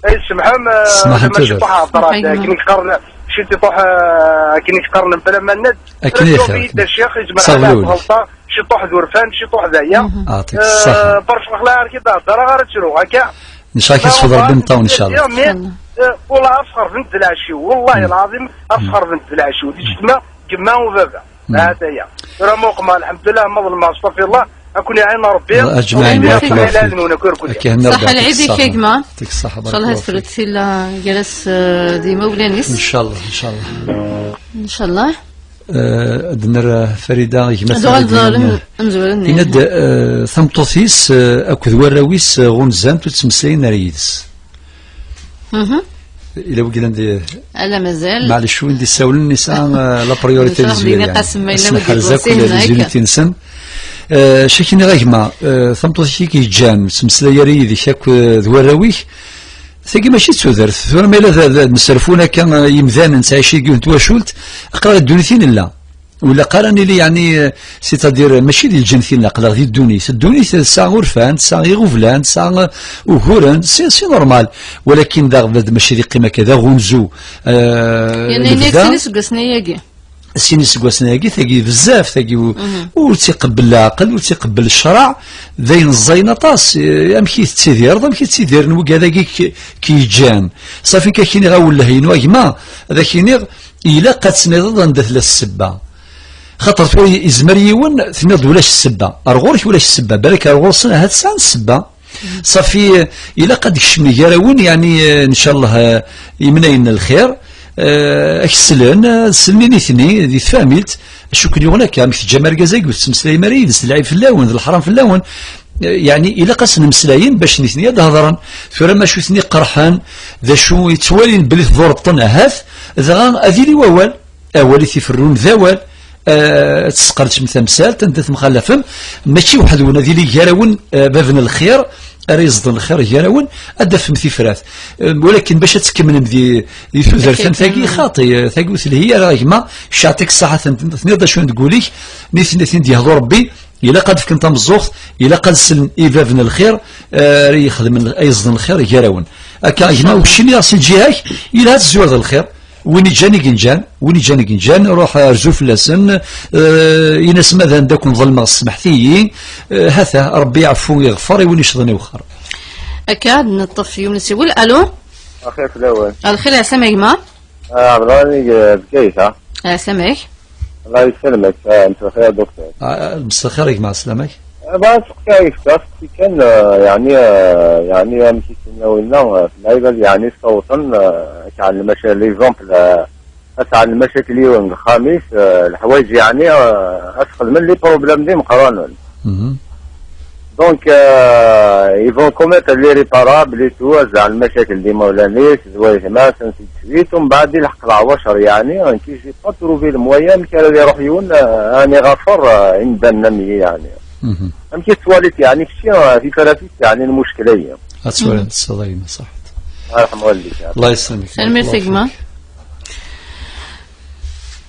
ay tsemḥem, eh, ma ciṭuḥ heddreɣ-d, akken i k-qqaren, ciṭuḥ, eh, akken i k-qqaren mebla ma nnad. Akken i tura tuɣ-iyi-d a ccix, yezmer ad ɣelṭeɣ. Ciṭuḥ d urfan, ciṭuḥ d aya. Ɛṭik ṣṣaḥa. Eh, barec lexla ar kid heddreɣ ara ttruɣ, akka. Ncɣa-k ad yesfeḍ Rebbi imeṭṭawen, ncallah. Mais, eh, wallah, ad sxerben d lɛecc-iw. Wallahi lɛaḍim, ad sxerben d lɛecc-iw. Di ǧetma, gemma u baba. Ahat aya. Tura ma uqmeɣ, lḥemdullah, ma ḍelmeɣ, astafirullah, ad ken-iɛin Rebbi. Aǧmaɛin, barakallahu fik. Ṣaḥa lɛid-ik a gma. Yɛṭik ṣṣaḥa, barakallahu fik. Ncallah tella gar-as, eh, d imawlan-is. Ncallah, ncallah. Ncallah. Eh, ad d-nerr Farida, gma Ad uɣal Farida, d-ɣer n-, amezwaru-nni. Yenna-d, eh, tameṭṭut-is, eh, akked warraw-is, eh, ɣunzan-t, ur ttmeslayen ara yid-s. Mhm. Ila wiglan di Ala mazal. Maɛlic, win d-issawlen yesɛa, eh, la priorité. Ncallah d-yini Qasem ma yella wid yettwasin hekk. Nsen. Eh, cakini ɣa gma, eh, tameṭṭut-ik i k-yeǧǧan, ur ttmeslay ara yid-k akk, eh, d warraw-ik. Tagi mačči d tudert. Tura ma yella d, d, d nesrefun akka, eh, yimdanen ttɛicin deg yiwet n twacult, aql-aɣ i ddunit i nella. Ur ilaq ara nili, yeɛni, eh, c'est-à-dire, mačči di lǧennet i nella, aql-aɣ di ddunit. Ddunit tesɛa urfan, tesɛa iɣublan, tesɛa, eh, uguren, c'est, c'est normal. Walakin daɣ bad mačči di qqim akka, d aɣunzu, eh, Yerna yenna-yak lebda. Sin iseggasen ayagi. Sin iseggasen ayagi, tagi bezzaf, tagi u-, Mhm. ur tt-iqebbel leɛqel, ur tt-iqebbel ccreɛ, d ayen ẓẓayen aṭas. Eh, amek i tettidireḍ, amek i ttidiren wigad-agi k-, k-yeǧǧan? Safi, ka k-iniɣ awelleh-inu a gma, ad ak-iniɣ, ilaq ad tniḍeḍ anda tella ssebba. Xaṭer tura yezmer yiwen, tenniḍ-d ulac ssebba. Ar ɣur-k ulac ssebba, balak ar ɣur-sen ahat sɛan ssebba. Safi, ilaq ad d-kecmen gar-awen, yeɛni, eh, ncallah, eh, imnayen n lxir, eh, ad k-slen, eh, ad slen i nitni, di tfahmilt, acu ken-yuɣen akka, amek teǧǧam argaz-agi, ur tettmeslayem ara yid-s, d lɛib fell-awen, d leḥram fell-awen. Eh, yeɛni, ilaq ad sen-mmeslayen bac nitni ad d-hedren. Tura ma acu ten-iqerḥen, d acu yettwalin belli tḍurbeḍ-ten ahat, dɣa ad yili wawal. Awal i t-iferrun d awal, eh, ad tesqerdcem tamsalt, anda temxalafem, mačči weḥd-wen, ad yili gar-awen, eh, bab n lxir, ara yeẓden lxir gar-awen, ad d-tafem tifrat. Eh, walakin bac ad tkemmlem di, di tudert am tagi, xaṭi, eh, tagi ur telhi ara, a gma, cɛeṭ-ik ṣṣaḥa, ten-, tenniḍ d acu deg wul-ik, nitni tin d-yehdu Rebbi, ilaq ad fken tameẓẓuɣt, ilaq ad slen i bab n lxir, eh, ara yexdmen, ay yeẓden lxir gar-awen. Akka, a gma, wekcem-aɣ si lǧiha-k, yelha tezzureḍ lxir. Win iǧǧan i yenǧan, win iǧǧan i yenǧan, ruḥ rzu fell-asen, eh, in-as ma d anda ken-ḍelmeɣ, smeḥt-iyi, eh, hata, Rebbi iɛeffu iɣfer i win icḍen iwexxer. Akka, ad neṭṭef yiwen usiwel. Alo? Axir fell-awen. Lxir, ɛeslama a gma. Ah, Ɛebdallah, eh, Bgayet, ah. Ɛeslama-k. Allah yesselmek, eh, mselxir a Docteur. Ah, mselxir a gma, ɛeslama-k. Eh, bɣiɣ ad seqsiɣ, ad seqsiɣ kan, eh, yeɛni, eh, yeɛni amek i s-yenna winna, eh, f lɛibad, yeɛni ssawḍen, eh, ad sɛan lmaca-, l'exemple, eh, ad sɛan lmacakil yiwen deg uxxam-is, eh, leḥwayeǧ yeɛni, eh, ad sxedmen les problèmes d imeqqranen. Mhm. Donc, euh, ils vont commettre l'irréparable et tout, ad sɛan lmacakil d imawlan-is, d waytma-s, ainsi de suite, umbeɛd ilḥeq leɛwacer, yeɛni, qui j'ai pas trouvé le moyen, amek ara iruḥ yiwen, euh, ad iɣafar, euh, imdanen am-, yeɛni. Mhm. Amek i tettwaliḍ, yeɛni, kečči, euh, tifrat-is, yeɛni, lmuckla-yi? Ad twaliḍ, mhm, tesɛiḍ a gma, ṣaḥit. Arḥem walidek, yeɛni. Allah yesselmek. Tanemmirt a gma.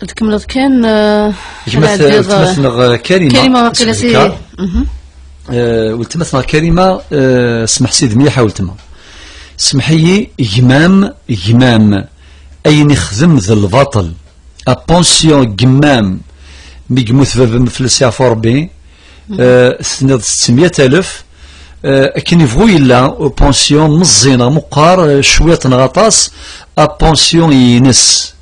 Ad tkemmleḍ kan, eh, gma-t-, ad ɛeddiḍ, weltma-tneɣ, eh, Karima, Karima, waqila si-, Sbekar. Mhm. Eh, weltma-tneɣ Karima, eh, smeḥ s-, d mliḥ a weltma. Smeḥ-iyi, gma-m, gma-m, ayen ixdem d lbaṭel. A pension gma-m, mi yemmut baba-m fell-as yeɛfu Rebbi, eh, tenniḍ settemya alef, eh, akken yebɣu yella, pension meẓẓi neɣ meqqar, eh, cwiṭ neɣ aṭas, a pension ines,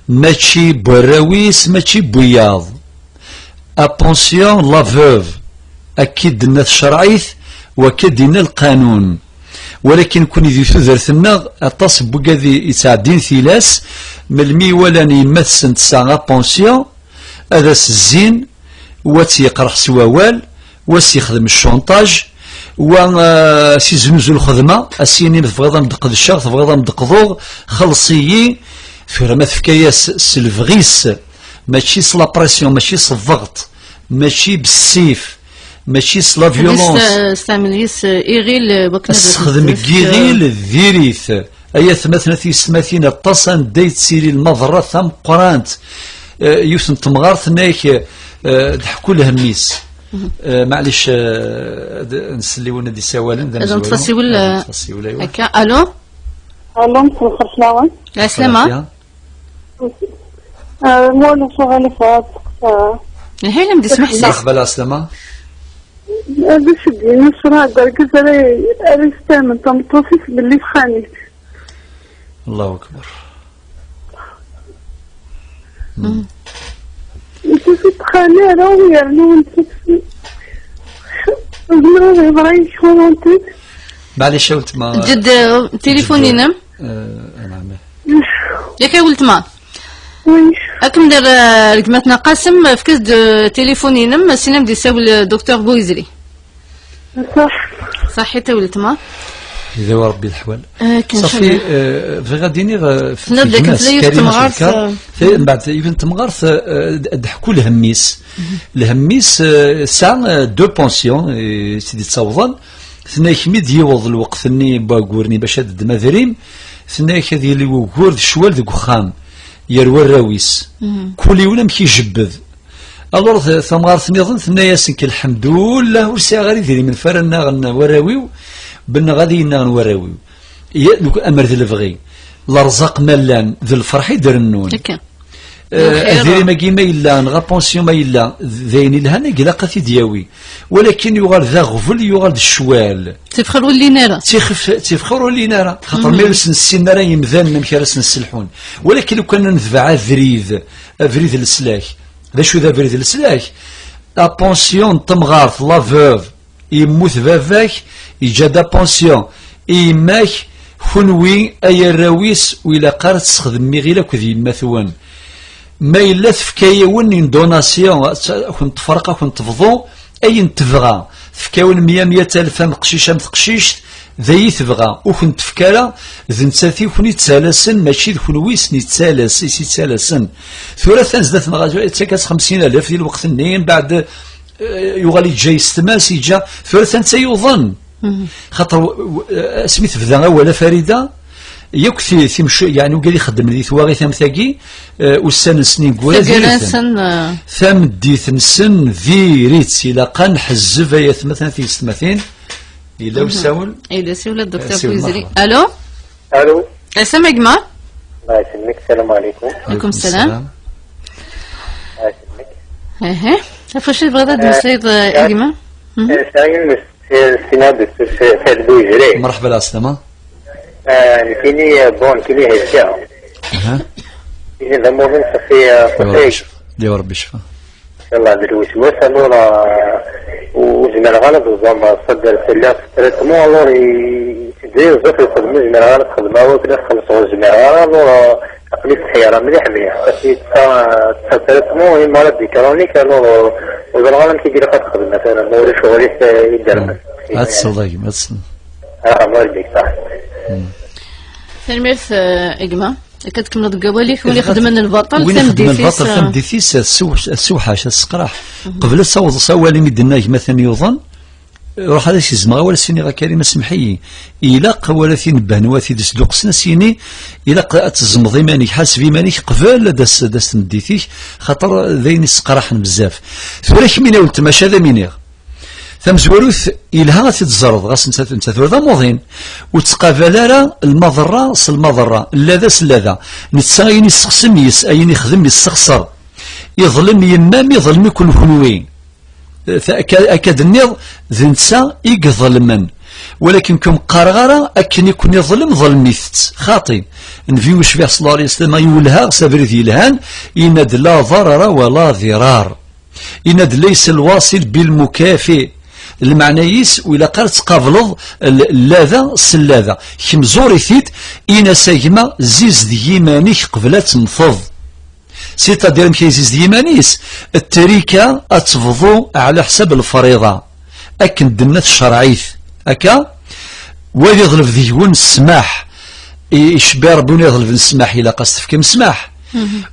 mačči n warraw-is, mačči n wiyaḍ. A pension la veuve, akka i d-tenna tcerɛit, u akka i d-yenna lqanun. Walakin kuni di tudert-nneɣ, aṭas n wigad i, yettɛeddin tilas, melmi i walan yemma-tsen tesɛa a pension, ad as-zzin, wa ad tt-yeqreḥ s wawal, wa ad s-yexdem ccanṭaj, wa, eh, ad s-yeznuzu lxedma, ad s-yini ma tebɣiḍ ad m-d-qedceɣ, tebɣiḍ ad m-d-qḍuɣ, xelleṣ-iyi. Tura ma tefka-yas s lebɣi-s, mačči s la pression, mačči s ḍḍeɣṭ, mačči bessif, mačči s la violence. Ad yesteɛmel yis, eh, iɣil, eh, wakken ad as-yexdem deg iɣil, eh, diri-t. Ay atmaten, a tiyessetmatin, aṭas anda yettili lmaḍerra tameqqrant. Eh, yiwet n temɣart tenna-yak, eh, d-ḥekku lhemm-is. Mhm. Eh, maɛlic, eh, ad nsel i win ad d-isawalen, d amezwaru. Ad neṭṭef asiwel, eh, ad neṭṭef asiwel, aywa. Akka. Alo? Alo, mselxir fell-awen. Ɛeslama. Lɛafya. Ah, Muwala Suɣal Ifrat, ah. Lḥila m-d-ismeḥsis. Merḥba, lɛeslama. Ah, d acu d-yini ccṛeɛ deg urgaz ara, ara yesfehmen tameṭṭut-is belli texxan-it. Allahu akbar. Mm. Ur tt-texxan ara, yernu ur tt-, ur tt-, ur tt-, Maɛlic a weltma. Jedd, eh, tilifun-inem? Eh, anɛam. Yak a weltma. Oui. Akken d-, eh, gma-tneɣ Qasem, efk-as-d, eh, tilifun-inem, syin ad d-isawel, eh, Docteur Bouyzri. Ṣaḥ. Ṣaḥit a weltma. Idawa Rebbi leḥwal. Akken. Ṣafi, eh, bɣiɣ ad d-iniɣ, eh, f-, tenniḍ dakken tella yiwet temɣart, eh, mbeɛd yiwet temɣart, eh, d-, d-ḥku lhemm-is. Lhemm-is, eh, tesɛa, eh, deux pensions, eh, i tt-id-ittawḍen. Tenna-yak mi d-yiweḍ lweqt-nni n waggur-nni bac ad d-teddu adrim, tenna-yak ad yili wugur d ccwal deg uxxam, ger warraw-is. Kul yiwen amek ijebbed. Alors, t-, tamɣart nniḍen tenna-yasen-k, lḥemdullah, ur sɛiɣ ara idrimen f ara nnaɣen warraw-iw, benneɣ ad iyi-nnaɣen warraw-iw. Ya, deg amer d lebɣi, lerẓaq ma llan, d lferḥ i d-rennun. Akka. Eh, adrim-agi ma yella, neɣ apansiyon ma yella, d ayen ilhan, ilaq ad t-id-yawi. Walakin yuɣal d aɣbel, yuɣal d ccwal. Tifxir ur llin ara. Tifxir ur llin ara. Xaṭer ma ur sen-ssinen ara yimdanen amek ara sen-sselḥun. Walakin lukan netbeɛ abrid, abrid n leslak. D acu d abrid n leslak? Apansiyon n temɣart, la veuve. Yemmut baba-k, yeǧǧa-d apansiyon i yemma-k, kunwi ay arraw-is ur ilaq ara ad tesxedmem iɣil akked yemma-twen. Ma yella tefka-yawen une donation, ad kent-tefreq, ad kent-tebḍu ayen tebɣa. Tefka-yawen mya, mya alef am teqcict am teqcict, d ayen tebɣa. Ur kent-tefka ara, d nettat i ken-yettalasen, mačči d kunwi i sen-yettalas, i s-yettalasen. Tura tanzdat neɣ ad ttak-as xemsin alef di lweqt-nni, mbeɛd eh, yuɣal yeǧǧa yessetma-s, yeǧǧa, tura atan d ta yuḍen. Xaṭer, w-, w-, asmi tebda awal a Farida, yakk ti-, timc-, yeɛni wigad ixeddmen di twaɣit am tagi, eh, ussan-nsen yeggura diri-ten. Taggara-nsen, eh. Tameddit-nsen diri-tt, ilaq ad nḥezzeb ay atmaten, a tiyessetmatin. Yella usawel? Yella usawel, a Docteur Bouyzri. Alo? Alo. Ass-am a gma. Allah iselmek, salam alaikum. Alaikum salam. Allah iselmek. Ehe. Ɣef wacu tebɣiḍ ad d-tmeslayeḍ, eh, a gma? Eh, sɛiɣ yiwen n usteqsi ar Docteur Saɛid Bouyzri. Merḥba, ɛeslama. Eh, nekkini, eh, bon, nekkini hekka. Aha. Nekkini d amuḍin safi, eh, Ṭṭiq. Ṛebbi ccfa. Yalla, d lweswas, alors, euh, ur zmireɣ ara ad ẓẓameɣ ṣadder fell-aɣ s traitement, alors, i-, yetteddu-yi bezzaf lxedma, ur zmireɣ ara ad xedmeɣ akken ad xellṣeɣ, ur zmireɣ ara, alors, euh, aql-i f lḥira mliḥ, mliḥ. Safi, ṭṭfa, ṭṭfa traitement, i maladi chronique, alors, euh, ur ẓriɣ ara amek i ilaq ad xedmeɣ, tura, ma ulac uɣilif, euh, i dermen. Ad tesleḍ, a gma, ad tesleḍ. Ah, ma ur d-iktaḥ. Tanemmirt, euh, a gma. Akka tkemmleḍ deg wawal-ik, win ixedmen lbaṭel, win ixedmen tameddit-is, lbaṭel, ah, tameddit-is, ad tsew-, ad tsewḥac, ad tesseqraḥ. Qbel ad taweḍ s awal imi d-tenna gma-tneɣ yuḍen, ruḥ ad as-izmeɣ awal, as-iniɣ a Karim, semmeḥ-iyi. Ilaq awal ad t-inebbhen, wa ad t-id-isduqqsen, ad s-yini, ilaq ad tezzmeḍ iman-ik, ḥaseb iman-ik qbel ad as-, ad as-tmeddit-ik, xaṭer d ayen isseqraḥen bezzaf. Tura kemmini a weltma, acu ad am-iniɣ? Tamezwarut, yelha ad t-id-ẓreḍ, ɣas netta, netta tura d amuḍin, ur ttqabal ara lmaḍerra s lmaḍerra, llada s llada. Netta ayen isexsem yes-, ayen ixdem yessexṣer. Iḍlem yemma-m, iḍlem-iken kenwi. Ta-, akka, akka d-nniḍ, d netta i iḍelmen. Walakin kum qqareɣ ara, akken i ken-iḍlem, ḍlem-it-tt. Xaṭi. Nnbi ucbiḥ, ṣalla Llahu ɛalayhi wa sallam, iwelleh-aɣ s abrid yelhan, yenna-d: "La ḍarara wa la dirar." Yenna-d: "Laysa lwaṣil bil mukafi." Lmeɛna-is, ur ilaq ara tettqableḍ l-, llada s llada. Kemm ẓur-it-id, in-as a gma, zizdeg iman-ik qbel ad temmteḍ. C'est-à-dire, amek ay zizdeg iman-is? Ttrika ad tebḍu ɛla ḥsab lfriḍa. Akken d-tenna tcerɛit. Akka? Wa ad iḍleb deg-wen ssmaḥ. I-, icebbi Ṛebbi win iḍelben ssmaḥ, ilaq ad s-tefkem ssmaḥ.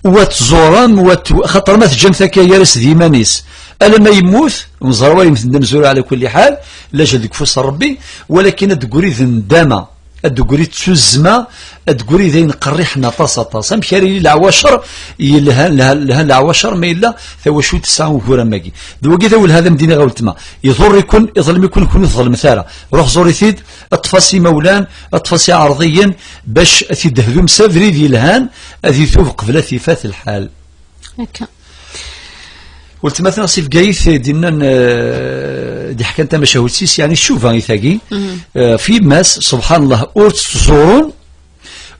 Wa tẓurem, wa t-, xaṭer ma teǧǧam-t akka gar-as d yiman-is, alamma yemmut, ur neẓri ara, yemmet-d amezwaru ɛla kulli ḥal, lajal deg ufus n Ṛebbi, walakin ad d-teggri d nndama, ad d-teggri d tuzzma, ad d-teggri d ayen qerriḥen aṭas, aṭas. Amek ara yili leɛwacer yelhan, lhan, lhan leɛwacer ma yella tawacult tesɛa ugur am wagi? D wagi d awelha ad am-d-iniɣ a weltma. Iḍurr-iken, iḍlem-iken, kenwi ur tḍelmet ara. Ruḥ ẓur-it-id, ṭṭef-as imawlan, ṭṭef-as iɛerḍiyen, bac ad t-id-tehdum s abrid yelhan, ad itub qbel ad t-ifat lḥal. Akka. Weltma-tneɣ si Bgayet, eh, d-innan, eh, d-iḥkan tamacahut-is, yeɛni tcuba i tagi. Eh, f yemma-s, subḥan Allah, ur tt-ẓurun,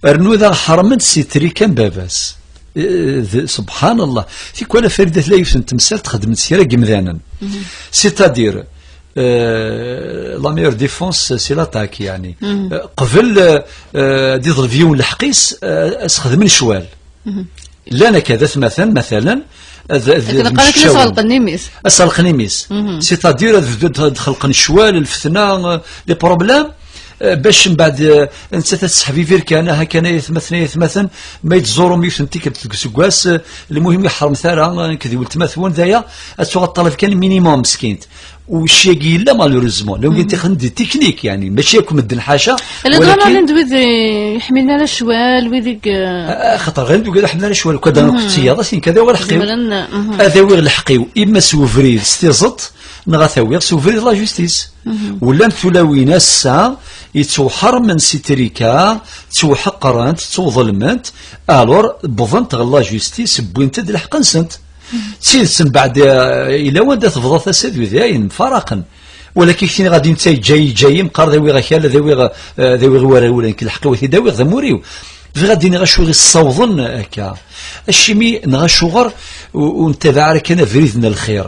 rnu daɣ ḥermen si trika n baba-s. Eh, d-, subḥan Allah. Tikwal a Farida tella yiwet n temsalt xedment kra n yimdanen. C'est-à-dire, eh, la meilleure défense, c'est l'attaque, yeɛni. Eh, qbel, eh, eh, ad iḍleb yiwen lḥeqq-is, eh, ad s-xedmen ccwal. Llan akka d atmaten, matalen, ad, ad, akken ad qqaren akken ad mcawen. Sɣelqen imi-s. Ad sɣelqen imi-s. Mhm. C'est-à-dire, ad bdun ad xelqen ccwal, lfetna, euh, les problèmes, euh, bac mbeɛd, euh, nettat ad tesseḥbibir kan, aha kan ay atmaten, ay atmaten, ma yettẓurum yiwet n tikkelt deg useggas, euh, lmuhim ur ḥerrmet ara, euh, nekk d weltma-twen, d aya, ad tuɣal ṭṭaleb kan minimum, meskint. U cci-agi yella, malheureusement. Law ixdem des techniques, yeɛni, mačči akk medden ḥaca, la walakin ɣrin d wid i ḥmilen ara ccwal, wid i, euh, ah, xaṭer ɣrin d wid i ḥmilen ara ccwal, ukad ara kutt tiyaḍ, asin kada wa lḥeqq-iw. Zemren, mhm. Ad awiɣ lḥeqq-iw, imma s ubrid, s tiẓeṭ, neɣ ad t-awiɣ s ubrid la justice. Mhm. Ullant tulawin ass-a, yettwḥermen si trika, ttwḥeqrent, ttwḍelment, alors, wwḍent ɣer la justice, wwint-d lḥeqq-nsent. D tidet, mbeɛd, eh, yella wanda tebḍa tasa d wid ayen mfaraqen. Walakin kini ɣad inta yeǧǧa, yeǧǧa-yi, meqqar ad awiɣ akal, ad awiɣ, eh, ad awiɣ i warraw, ula nekk lḥeqq-iw ad t-id-awiɣ, d amur-iw. Bɣiɣ ad d-iniɣ acu i ɣ-issawḍen akka. Acimi neɣ acuɣer ur, ur nettabaɛ ara kan abrid n lxir?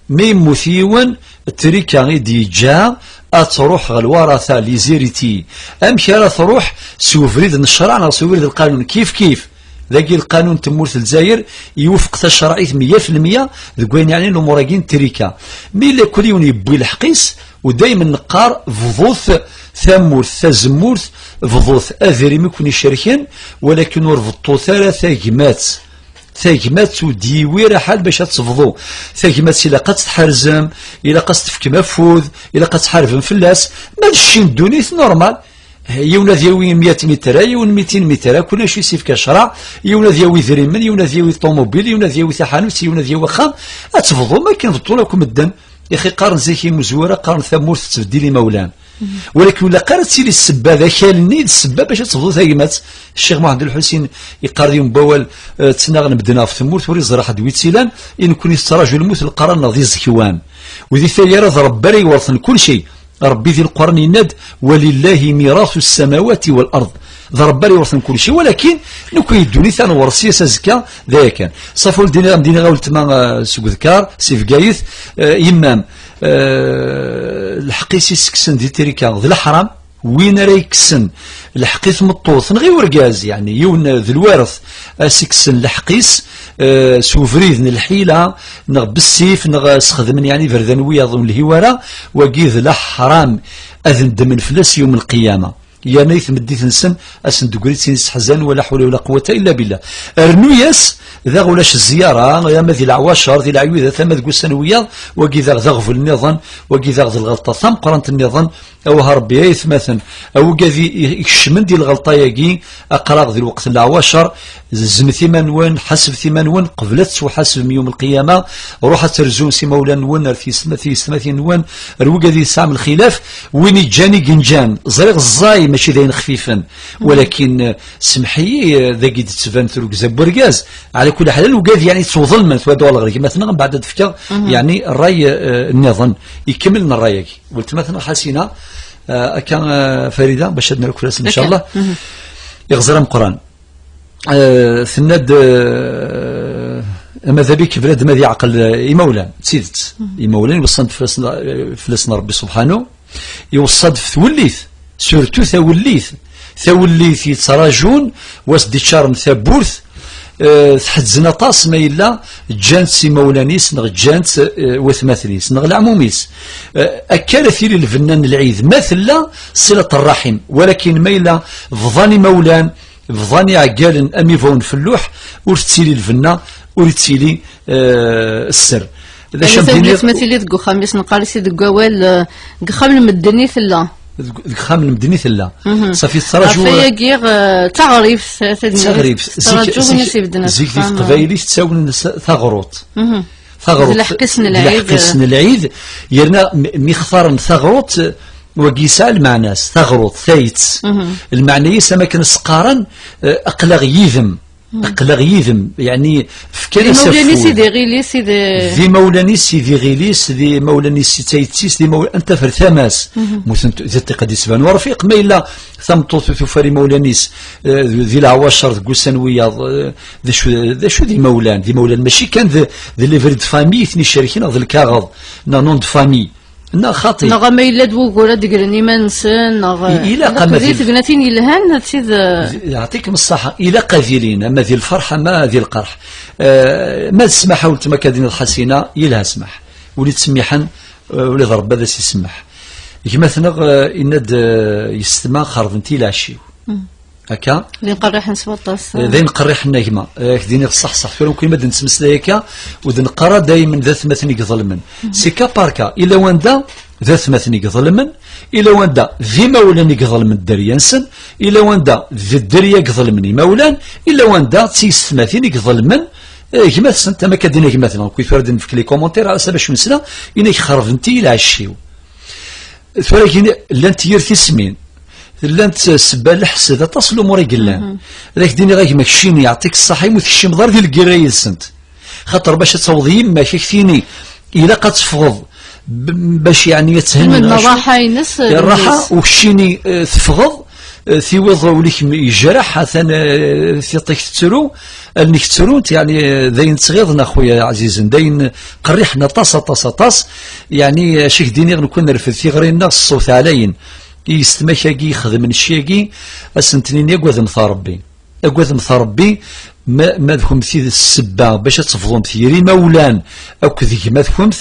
Mi yemmut yiwen, trika i d-yeǧǧa ad truḥ ɣer lwarata, les héritiers. Amek ara truḥ? S ubrid n ccṛeɛ neɣ s ubrid n lqanun? Kif kif. Dagi lqanun n tmurt n Lezzayer iwufeq tacerɛit meyya fi lmeyya deg wayen yeɛni lumuṛ-agi n trika. Mi yella kul yiwen yewwi lḥeqq-is, u daymen neqqar bḍut tamurt, tazemmurt, bḍut adrim i ken-icerken, walakin ur beṭṭut ara tagmat. Tagmat ur d-yiwi ara ḥal bac ad tebḍu. Tagmat ilaq ad tt-tḥerzem, ilaq ad s-tefkem afud, ilaq ad tḥarbem fell-as. Ma d cci n ddunit, normal. Yiwen ad yawi meyya mitra, yiwen mitin mitra, kullec is-ifka ccṛeɛ, yiwen ad yawi idrimen, yiwen ad yawi ṭumubil, yiwen ad yawi taḥanut, yiwen ad yawi axxam, ad tebḍum akken beṭṭun akk medden. Ixi qqaren zik imezwura, qqaren tamurt tettbeddil imawlan. Walakin ur ilaq ara ad tili ssebba d akal-nni, d ssebba bac ad tebḍu tagmat. Ccix Muḥend Lḥusin yeqqar yiwen n wawal, eh, ttnaɣen medden ɣef tmurt, ur iẓri ḥedd wi tt-ilan, i nekkni tettraǧu lmut, leqrar-nneɣ d iẓekwan. U di tayri ara d Rebbi ara iwerten kulci. Rebbi di Lqur'an yenna-d: "Walillahi mirasu ssamawati wal ard." D Rebbi ara iwerten kulci, walakin nekk i ddunit ad nwerṣ yes azekka, d aya kan. Ṣafi ur d-iniɣ, am d-iniɣ a weltma, eh, seg udkar, si Bgayet, eh, yemma-m, eh, lḥeqq-is i s-kksen di trika, d leḥram, win ara yekksen lḥeqq i tmeṭṭut, neɣ i urgaz, yeɛni, yiwen d lwaret, a s-ikksen lḥeqq-is, eh, s ubrid n lḥila, neɣ bessif, neɣ sxedmen, yeɛni, iberdan wiyaḍ ur nelhi wara, wagi d leḥram, ad ndemmen fell-as yum lqiyama. Yerna i tmeddit-nsen, asen-d-teggri d tin isseḥzan, wala ḥula wala quwwata illa billah. Rnu-yas, daɣ ulac zzyara, ama di leɛwacer, di leɛyudat, ama deg ussan wiyaḍ, wagi daɣ d aɣbel nniḍen, wagi daɣ d lɣelṭa tameqqrant nniḍen, Awah Rebbi, ay atmaten, a wigad i, i, ikecmen di lɣelṭa-agi, aql-aɣ di lweqt n leɛwacer, zmet iman-nwen, ḥasbet iman-nwen, qbel ad tettwaḥasbem yum lqiyama, ruḥ ad terzum s imawlan-nwen, ar tiyessetma-, tiyessetmatin-nwen, ar wigad i tesɛam lxilaf, win iǧǧan i yenǧan, ẓriɣ ẓẓay mačči d ayen xfifen, walakin, eh, semḥ-iyi, eh, dagi d-tettban trugza n wergaz, ɛla kulli ḥal, wigad, yeɛni, ttwaḍelmen, tura ad uɣaleɣ ɣer gma-tneɣ, mbeɛd ad d-fkeɣ, yeɛni, ṛṛay, eh, nniḍen, ikemmel n ṛṛay-agi. Weltma-tneɣ Ḥasina, eh, akka, eh, Farida, bac ad nerr fell-asen, ncallah. Iɣzer ameqqran. Eh, tenna-d, eh, ama d abik bnadem ad yeɛqel, eh, imawlan, d tidet. Imawlan, iweṣṣan-d fell-asen, eh, fell-asen Rebbi subḥanu, iweṣṣa-d f twellit, surtout tawellit, tawellit yettrajun, wa s-d-iččaren tawwurt, eh, tḥezzem aṭas ma yella ǧǧan-tt imawlan-is, neɣ ǧǧan-tt, eh, watmaten-is, neɣ leɛmum-is. Eh, akka ara tili lbenna n lɛid, ma tella ṣilat ṛṛaḥim, walakin ma yella bḍan imawlan, bḍan iɛeggalen am ibawen f lluḥ, ur tettili lbenna, ur yettili, eh, sser. D acu am d-iniɣ? Tawellit ma tili deg uxxam-is, neqqar-as deg wawal, eh, deg uxxam n medden i tella. Deg, deg uxxam n medden i tella. Ṣafi tettraǧu. Ɣef wayagi, eh, d taɣribt, eh, d taɣribt. Tettraǧu win i s-ibedden zik di teqbaylit ttawnen s taɣruḍt. Taɣruḍt. D lḥeqq-is n lɛid. D lḥeqq-is n lɛid, yerna mi, mi xtaren taɣruḍt, wagi yesɛa lmeɛna-s, taɣruḍt, tayet. Lmeɛna-is, am akken s-qqaren, eh, aql-aɣ yid-m. Aql-aɣ yid-m, yeɛni, fkan-as afud. D imawlan-is i d iɣil-is, i d imawlan-is i d iɣil-is, d imawlan-is i d tayet-is, d imawlan, anta fer tama-s. Mmuten d ṭṭiqa d-yettban urfiq, ma yella tameṭṭut ur tufi ara imawlan-is, eh, di leɛwacer deg ussan wiyaḍ, eh, d acu, d acu d imawlan? D imawlan mačči kan d, d livret de famille i ten-icerken, neɣ d lkaɣeḍ, neɣ nom de famille. Neɣ xaṭi. Neɣ ama yella-d wugur ad d-gren iman-nsen, neɣ I-, ilaq ama di di tegnatin yelhan, d tid, eh, Yeɛṭikem ṣṣaḥa. Ilaq ad ilin, ama di lferḥ, ama di lqerḥ. Eh, ma d ssmaḥ a weltma akka d-tiniḍ Ḥasina, yelha ssmaḥ. Win ittsemmiḥen, eh, ula d Rebbi ad as-isemmeḥ. Gma-tneɣ, eh, yenna-d, eh, yessetma xerben-t i lɛecc-iw. Akka? D inqerriḥen s waṭas. Eh, d ayen qerriḥen a gma. Eh, ak-d-iniɣ ṣṣeḥ ṣṣeḥ. Tura mkul ma d-nettmeslay akka, ur d-neqqar ara daymen d atmaten i iḍelmen. C'est cas par cas. Illa wanda d atmaten i iḍelmen, illa wanda d imawlan i iḍelmen dderya-nsen, illa wanda d dderya i iḍelmen imawlan, illa wanda d tiyessetmatin i iḍelmen, eh, gma-tsent, ama akka d-iniɣ gma-tneɣ, nekki tura d-nefk les commentaires, ala s bac nesla, inak xerben-t i lɛecc-iw. Tura gini, llant yir tismin, llant sebba leḥsed, aṭas n lumuṛ i yellan. Ad ak-d-iniɣ a gma, keččini, yeɛṭik ṣṣaḥ, imi ur tekcimeḍ ara di lgirra yid-sent. Xaṭer bac ad taweḍ yemma-k, ad k-tini, ilaq ad teffɣeḍ, b-, bac yeɛni ad thenni Lmed lɛacu. Ṛṛaḥa-ines, Ṛṛaḥa, lmut. U keččini, eh, teffɣeḍ, eh, tiwiḍ ul-ik m-, yejreḥ, atan, eh, tiṭ-ik tettru, allen-ik ttrunt, yeɛni, eh, d ayen tɣiḍen, a xuya ɛzizen, d ayen qerriḥen aṭas, aṭas, aṭas. Yeɛni, acu k-d-iniɣ, nekk nerfed tiɣri-nneɣ s ṣṣut ɛlayen. I yessetma-k-agi ixedmen cci-agi, ad sent-nini agademt Ṛebbi. Agademt Ṛebbi, ma, ma d kumt i d ssebba bac ad tebḍumt yir imawlan akked gma-tkent,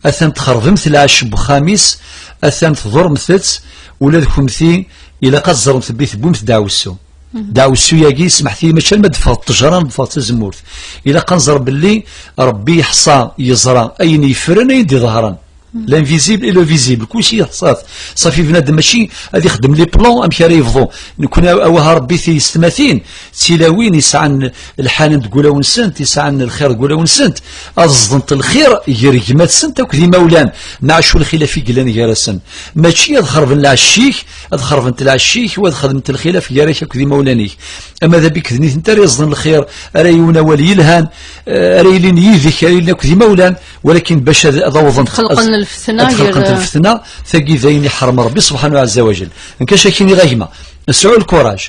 atan txerbemt lɛecc n wexxam-is, atan tḍurremt-tt, ula d kumt ilaq ad teẓremt belli tewwimt ddeɛwessu. Ddeɛwessu-agi, smeḥt-iyi, mačči alma d-teffeɣ ṭṭejra, d-teffeɣ tazemmurt. Ilaq ad nẓer belli Ṛebbi yeḥṣa, yeẓra ayen yeffren, ayen d-iḍehren. L'invisible et le visible, kulci yeḥṣa-t. Ṣafi bnadem mačči ad ixdem les plans amek ara yebḍu. Nekni a-, awah a Ṛebbi tiyessetmatin, d tilawin yesɛan lḥanen deg wulawen-nsent, yesɛan lxir deg wulawen-nsent, ad ẓdent lxir gar gma-tsent akked imawlan, maɛac lxilaf i yellan gar-asen. Mačči ad xerben lɛecc-ik, ad xerbent lɛecc-ik, u ad xedment lxilaf gar-ak akked imawlan-ik. Ama d abik d nitenti ara yeẓden lxir, ara yiwen awal yelhan, eh, ara yilin yid-k, ara yilin akked imawlan, walakin bac ad, ad awḍent, Xelqen ad, lfetna ad xelqent gar lfetna, tagi d ayen iḥrem Ṛebbi subḥanahu ɛezza wa jell. Nekk acu ak-iniɣ a gma, sɛu lkuraj.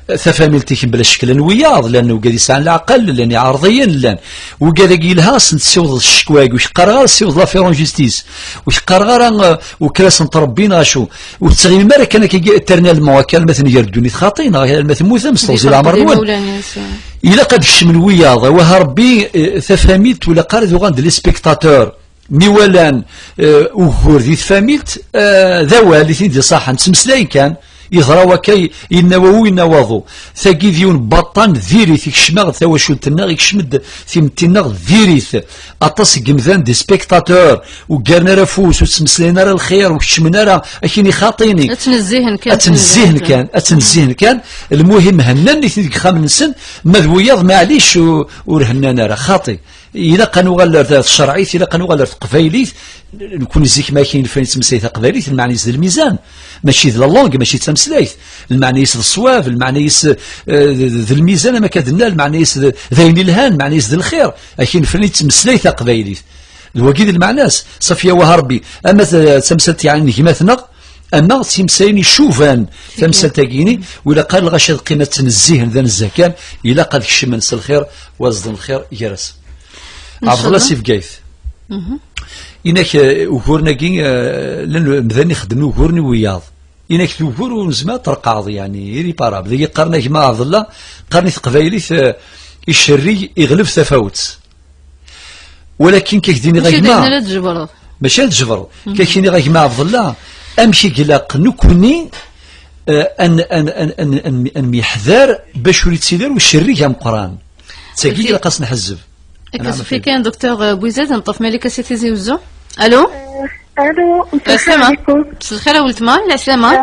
Tafamilt-ik bla ccekl n wiyaḍ, llan wigad yesɛan leɛqel, llan iɛerḍiyen, llan wigad-agi yelha, ad sen-tessiwḍeḍ ccekwa-agi, ur k-qqareɣ ara ssiwḍ l'affaire en justice, ur k-qqareɣ ara, eh, ur kra sen-tṛebbi neɣ acu, ur tettɣimim ara kan akka éternellement, akka alma tnger ddunit xaṭi, neɣ alma temmutem s teɣzi leɛmer-nwen. Ilaq ad kecmen wiyaḍ, awah a Ṛebbi, eh, tafamilt ur ilaq ara ad uɣalen d les spectateurs. Mi walan, eh, ugur di tfamilt, eh, d awal i ten-id-iṣaḥen, ttmeslayen kan, yeḍra wakka, yenna wawu, yenna waḍu. Tagi d yiwen n waṭṭan diri-t, ikcem-aɣ-d tawacult-nneɣ, ikcem-d timetti-nneɣ diri-t. Aṭas n yimdanen d spectateurs, ur ggaren ara afus, ur ttmeslayen ara lxir, ur keččmen ara, akin ixaṭini. Ad ttnezzihen kan, ad ttnezzihen kan, ad ttnezzihen kan. Lmuhim, hennan nitni deg yixxamen-nsen, ma d wiyaḍ, maɛlic, ur, ur hennan ara, xaṭi. Ilaq ad nuɣal ar tcerɛit, ilaq ad nuɣal ar teqbaylit. Nekni zik ma akken nefren nettmeslay taqbaylit, lmeɛna-is d lmizan, mačči d la langue, mačči d tameslayt. Lmeɛna-is d ṣṣwab, lmeɛna-is, eh, d, d, d lmizan, am akka d-nenna, lmeɛna-is d, d ayen ilhan, lmeɛna-is d lxir. Akken nefren nettmeslay taqbaylit. D wagi d lmeɛna-s. Ṣafi, awah a Ṛebbi, ama d, d tamsalt yeɛni n gma-tneɣ, ama d timsalin icuban tamsalt-agi-ini, u ilaq ara lɣaci ad qqimen ad ttnezzihen d anezzeh kan, ilaq ad kecmen s lxir, u ad ẓden lxir gar-asen. Ɛebdellah si Bgayet. Inak, eh, uguren-agi, eh, llan medden ixeddmen uguren i wiyaḍ. Inak d ugur ur nezmir ad t-reqqɛeḍ, yeɛni, irréparable. Dagi qqaren a gma Ɛebdellah, qqaren i teqbaylit, eh, icerrig iɣleb tafawet. Walakin kak d-iniɣ a gma. Mačči d ayen ara tjebreḍ. Mačči ad tjebreḍ. Kak iniɣ a gma Ɛebdellah, amek i ilaq nekni, eh, ad n-, ad n-, ad n-, ad n-, ad n-, ad nemyeḥdar bac ur ittili ara ucerrig ameqqran. D tagi i ilaq ad s-nḥezzeb. Akka s-, kan, Docteur Bouizid, neṭṭef Malika si Tizi Wezzu. Allô? Allô, السلام عليكم. مساء الخير يا ولتما، العسلامة. آه،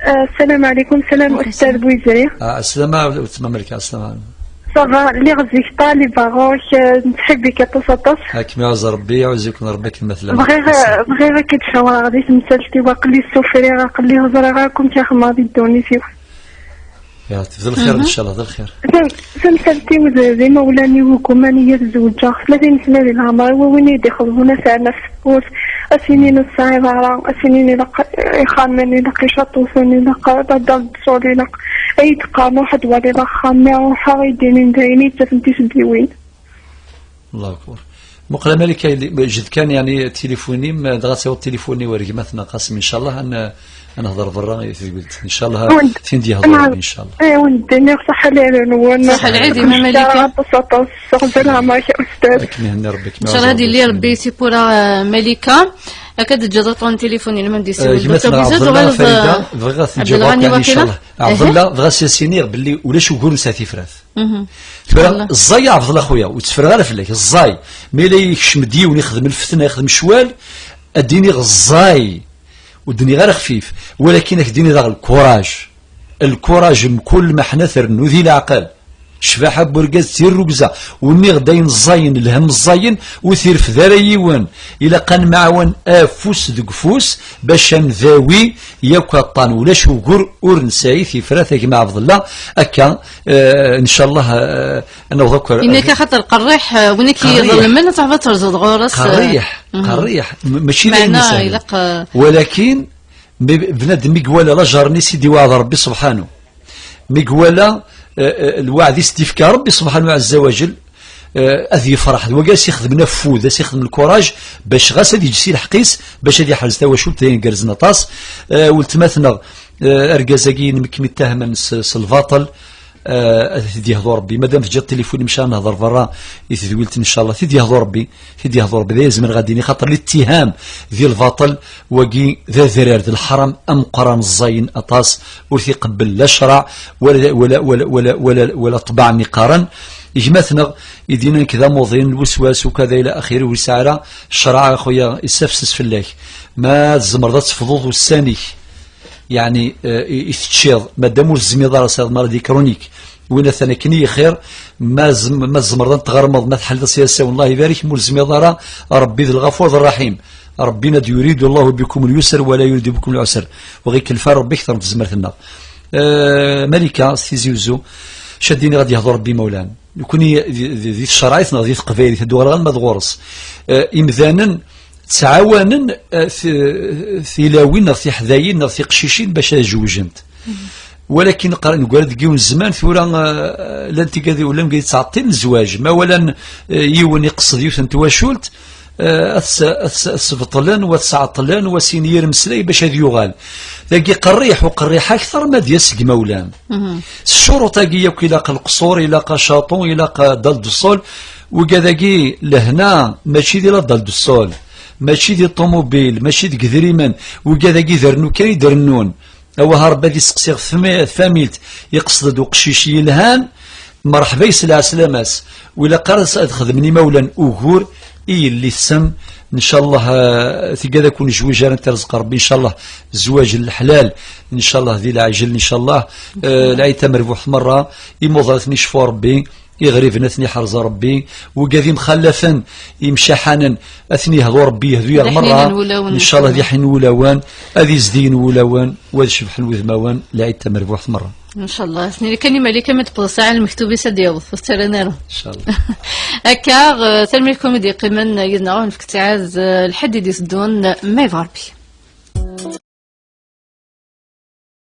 آه، السلام عليكم، سلام وعليكم أستاذ السلام. بويزري. آه، السلامة ولتما ملكة، السلامة. صافا، اللي غزيك طالبة غوك، آه، نتحبك يا طوسة طوس. هاك ما يعز ربي، يعزكم ربي كلمة لما. بغيغ، بغيغ كي تشاور غادي تمثلتي وقلي السوفري، غا قلي هزر، غا كنت يا خماضي الدوني فيه. يا رب، ذي الخير إن شاء الله، ذي الخير. Tamsalt-iw d, d imawlan-iw ukman i ad zewǧeɣ, tlatin sna di leɛmer-iw, win i d-ixeḍben ad sɛan aseffus, ad s-inin ur tesɛiḍ ara, ad s-inin ilaq ixxamen, ilaq icaṭuten, ilaq ad d-, ad d-tesɛuḍ, ilaq ad yi-d-qqaren ruḥ ad twaliḍ axxam-nni, ruḥeɣ i d-inin d ayen i yettafen tisebbiwin. الله أكبر. Muqel a Malika, jed kan, yeɛni, tilifun-im, dɣa ad tawiḍ tilifun-iw ar gma-tneɣ Qasim, ncallah, ad n-, ad nehder berra i tedwilt. Ncallah, tin d-yehder Rebbi, ncallah. Awen d-iniɣ ṣaḥa lɛid-nwen. Ṣaḥa lɛid-im a Malika. Aṭas, aṭas. Ad k-ihenni Rebbi, ad k-iɛuzz Rebbi. Ncallah ad yili Rebbi tiwwura, eh, Malika. Akka d-teǧǧiḍ uṭṭun n tilifun-inem, ad d-yessiwel Docteur Bizet, tuɣaleḍ, eh, bɣiɣ ad ten-ǧǧeɣ akk, ncallah. Ɛebdella, bɣiɣ ad s-iniɣ belli ulac ugur nesɛa tifrat. Tura, ẓẓay a Ɛebdella xuya, ur tteffreɣ ara fell-ak, ẓẓay. Ma yella yekcem-d yiwen, ixdem lfetna, ixdem ccwal, ad d-iniɣ ẓẓay. Ur d-nniɣ ara xfif, walakin ad k-d-iniɣ daɣ lkuraj. Lkuraj mkul maḥna trennu di leɛqel. Ccbaḥa n urgaz d tirrugza, u nniɣ-d ayen ẓẓayen, lhemm ẓẓayen, ur t-irfed ara yiwen. Ilaq ad nemɛawan afus deg ufus bac ad ndawi yakk aṭṭan. Ulac ugur ur nesɛi tifrat, a gma Ɛebdella. Akka, eh, ncallah, eh, ad naweḍ akk ar... Yenna-k axaṭer qerriḥ, eh, win i k-iḍelmen ad tɛudeḍ terzuḍ ɣur-s, eh. Qerriḥ, qerriḥ, m-, mačči d ayen isehlen. Ilaq, eh, walakin, mi, bnadem mi iwala lajar-nni i s-id-iweɛɛed Rebbi subḥanu. Mi iwala, eh, eh, lweɛd i s-d-ifka Rebbi subḥanu ɛezza wa jell, eh, ad yefreḥ. D wagi a s-ixedmen afud, a s-ixedmen lkuraj, bac ɣas ad yeǧǧ si lḥeqq-is, bac ad yeḥrez tawacult, d ayen igerrzen aṭas. Eh, weltma-tneɣ, eh, argaz-agi-inem i kem-ittahmen s, s lbaṭel, eh, ad t-id-yehdu Rebbi. Madam teǧǧiḍ tilifun-im, ncallah nehder berra i tedwilt, ncallah. T-id-yehdu Rebbi, t-id-yehdu Rebbi, d aya zemreɣ ad d-iniɣ, xaṭer littiham di lbaṭel, wagi d adrar d leḥram ameqqran ẓẓayen aṭas, ur t-iqebbel la ccṛeɛ, wala, wala, wala, wala, wala, wala ṭṭbaɛ-nni qqaren. Gma-tneɣ i d-yennan nekk d amuḍin, lweswas, ukada ila axiri, ur yesɛi ara ccṛeɛ, a xuya, issafses fell-ak. Ma tzemreḍ ad tefḍuḍ ussan-ik, yeɛni, eh, i, i teččiḍ, madam ur tezmiḍ ara, tesɛiḍ maladie chronique, win atan akken i yixir, ma zem-, ma tzemreḍ ad n-tɣermeḍ, ma tḥelleḍ s yasawen, Allah ibarik, ma ur tezmiḍ ara, Rebbi d lɣafur d rraḥim. Rebbi yenna-d, yuridu Allahu bikum lyusr wa la yuridu bikum lɛusr. Ur ɣ-ikellef ara Rebbi kter n tezmert-nneɣ. Eh, Malika, s Tizi Uzzu, c ad d-iniɣ ad yehdu Rebbi imawlan. Nekni di, di, di tcerɛit neɣ di teqbaylit, ad d-uɣaleɣ alma d ɣur-s. Eh, imdanen ttɛawanen, eh, t-, tilawin neɣ tiḥdayin neɣ tiqcicin bac ad zewjent. Walakin qqaren, negra deg yiwen zzman, tura, eh, llan tigad, llan tigad yettɛeṭṭilen zzwaǧ. Ma walan, eh, yiwen iqeṣṣed yiwet n twacult, eh, ad s-, ad s-, ad sbeṭlen, wa ad sɛeṭṭlen, wa sin yir meslay bac ad yuɣal. Dagi qerriḥ, uqerriḥ akter ma d-yas seg imawlan. S ccuruṭ-agi yakk ilaq leqṣur, ilaq acaṭu, ilaq, eh, dal d ṣṣul. Wigad-agi lehna mačči di la dal d ṣṣul, mačči di ṭumubil, mačči deg idrimen. Wigad-agi d rnu kan i d-rennun. Awah, a Rebbi ad iseqsi ɣef tmi-, tfamilt, iqsed-d uqcic yelhan, mreḥba yes, lɛeslama-s. Ur ilaq ara s-, ad xedmen imawlan ugur i yelli-tsen. Ncallah, eh, tigad ad kun-zwiǧ ara n-terzeq Rebbi, ncallah, zzwaǧ n leḥlal, ncallah, di leɛjel, ncallah, eh, lɛid tamerbuḥt merra, imuḍan ad ten-icfu Rebbi, iɣriben ad ten-iḥrez Rebbi, wigad imxallafen, imcaḥanen, ad ten-yehdu Rebbi, yehdu-yaɣ merra, ncallah, ad iḥnin wulawen, ad izdiyen wulawen, wa ad cebḥen wudmawen, lɛid tamerbuḥt merra. Ncallah. As-nini kan i Malika ma d-tewweḍ ssaɛa lmektub-is ad d-yaweḍ, ur t-ttarran ara. Ncallah. Akka, eh, tanemmirt-nwen i d-yeqqimen yid-neɣ, ad wen-nefk ttiɛad, eh, lḥedd i d-iteddun, ma yebɣa Rebbi.